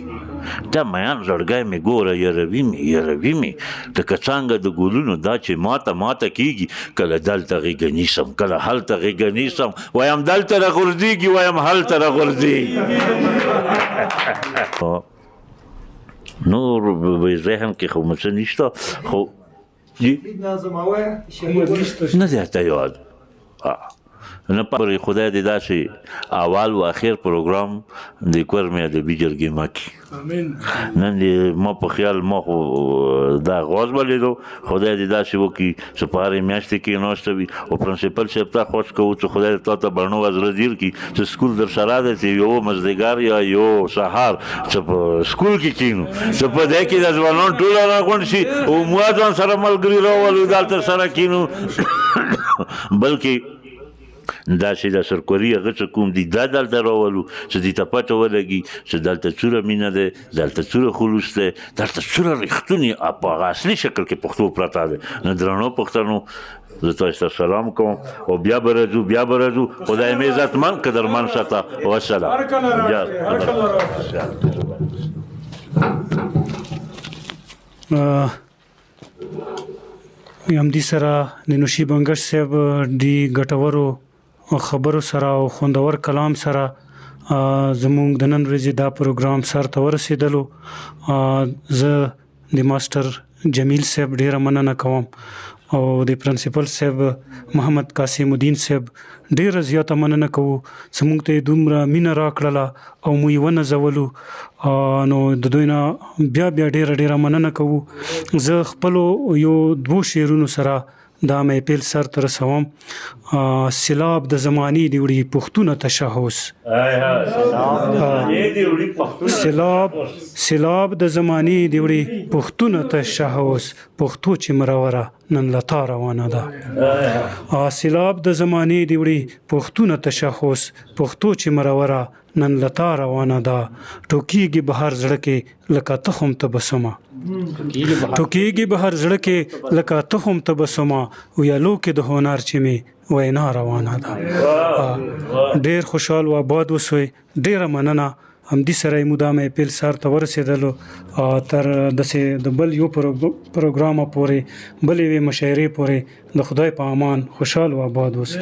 دا میان زړګی مې ګوره یروي مې یروي مې لکه څنګه د ګلونو دا چې ماته ماته کیږي، کله دلته غېږه نیسم کله هلته غېږه نیسم، وایم دلته راغورځېږي وایم هلته راغورځېږي. نور به ذهن کې خو مې څه نشته، خو نه دی یاد. نه پر خدای دې داسې اول و اخر پروګرام د کورمې ادبي جرګې ما کړي. نن دې ما په خیال ما خو دا غوز ولیدو، خدای دې داسې وکړي چې په هرې میاشتې کې ناسته وي، او پرنسپل صاحب ته خوښ کوو چې خدای دې تا ته بڼو زړه دیر کړي چې سکول در سره دی چې یو مازدیګر یا یو سهار چې په سکول کې کښېنو، چې په دې کې د ځوانان ټول راغونډ شي او موږ ځان سره ملګري راولو دلته سره کښېنو. بلکې داسې د سرکوري هغه څه کوم دي دا دلته راولو چې دې ته پته ولګي چې دلته څومره مینه ده، دلته څومره خلوص دی، دلته څومره رښتوني په هغه اصلي شکل کې پښتو پرته ده. نو درنو پښتنو زه تاسو ته سلام کوم او بیا به راځو، بیا به راځو. خدای مې عزتمن قدرمن ساته. والسلام. همدې سره د نوشي بنګش صاحب د ګټورو خبرو سره او خوندور کلام سره زموږ د نن ورځې دا پروګرام سر ته ورسېدلو. زه د ماستر جمیل صاحب ډیره مننه کوم او د پرنسپل صاحب محمد قاسم الدین صاحب ډیره زیاته مننه کوو چې موږ ته یې دومره مینه راکړله او موږ یې ونازولو. نو د دوی نه بیا بیا ډیره ډیره مننه کوو. زه خپلو یو دوو شعرونو سره دا محفل سر ته رسوم. سیلاب د زمانې دی وړي پښتونه تشهوس، سیلاب د زمانې دی وړي پښتونه تشهوس، پښتو چې مروره نن له تا روانه ده. سیلاب د زمانې دی وړي پښتونه تشهوس، پښتو چې مروره نن له تا روانه ده. ټوکیږي بهر زړه کې لکه تخم تبسمه، ټوکیږي بهر زړه کې لکه تخم تبسمه، ویالو کې د هنر چې مې وینا روانه ده. ډیر خوشحال و آباد اوسئ. ډیره مننه. همدې سره یې مو دا محفل سر ته ورسېدلو. تر داسې د بل یو پروګرامه پورې، بلې یوې مشاعرې پورې د خدای په امان. خوشحال و آباد اوسئ.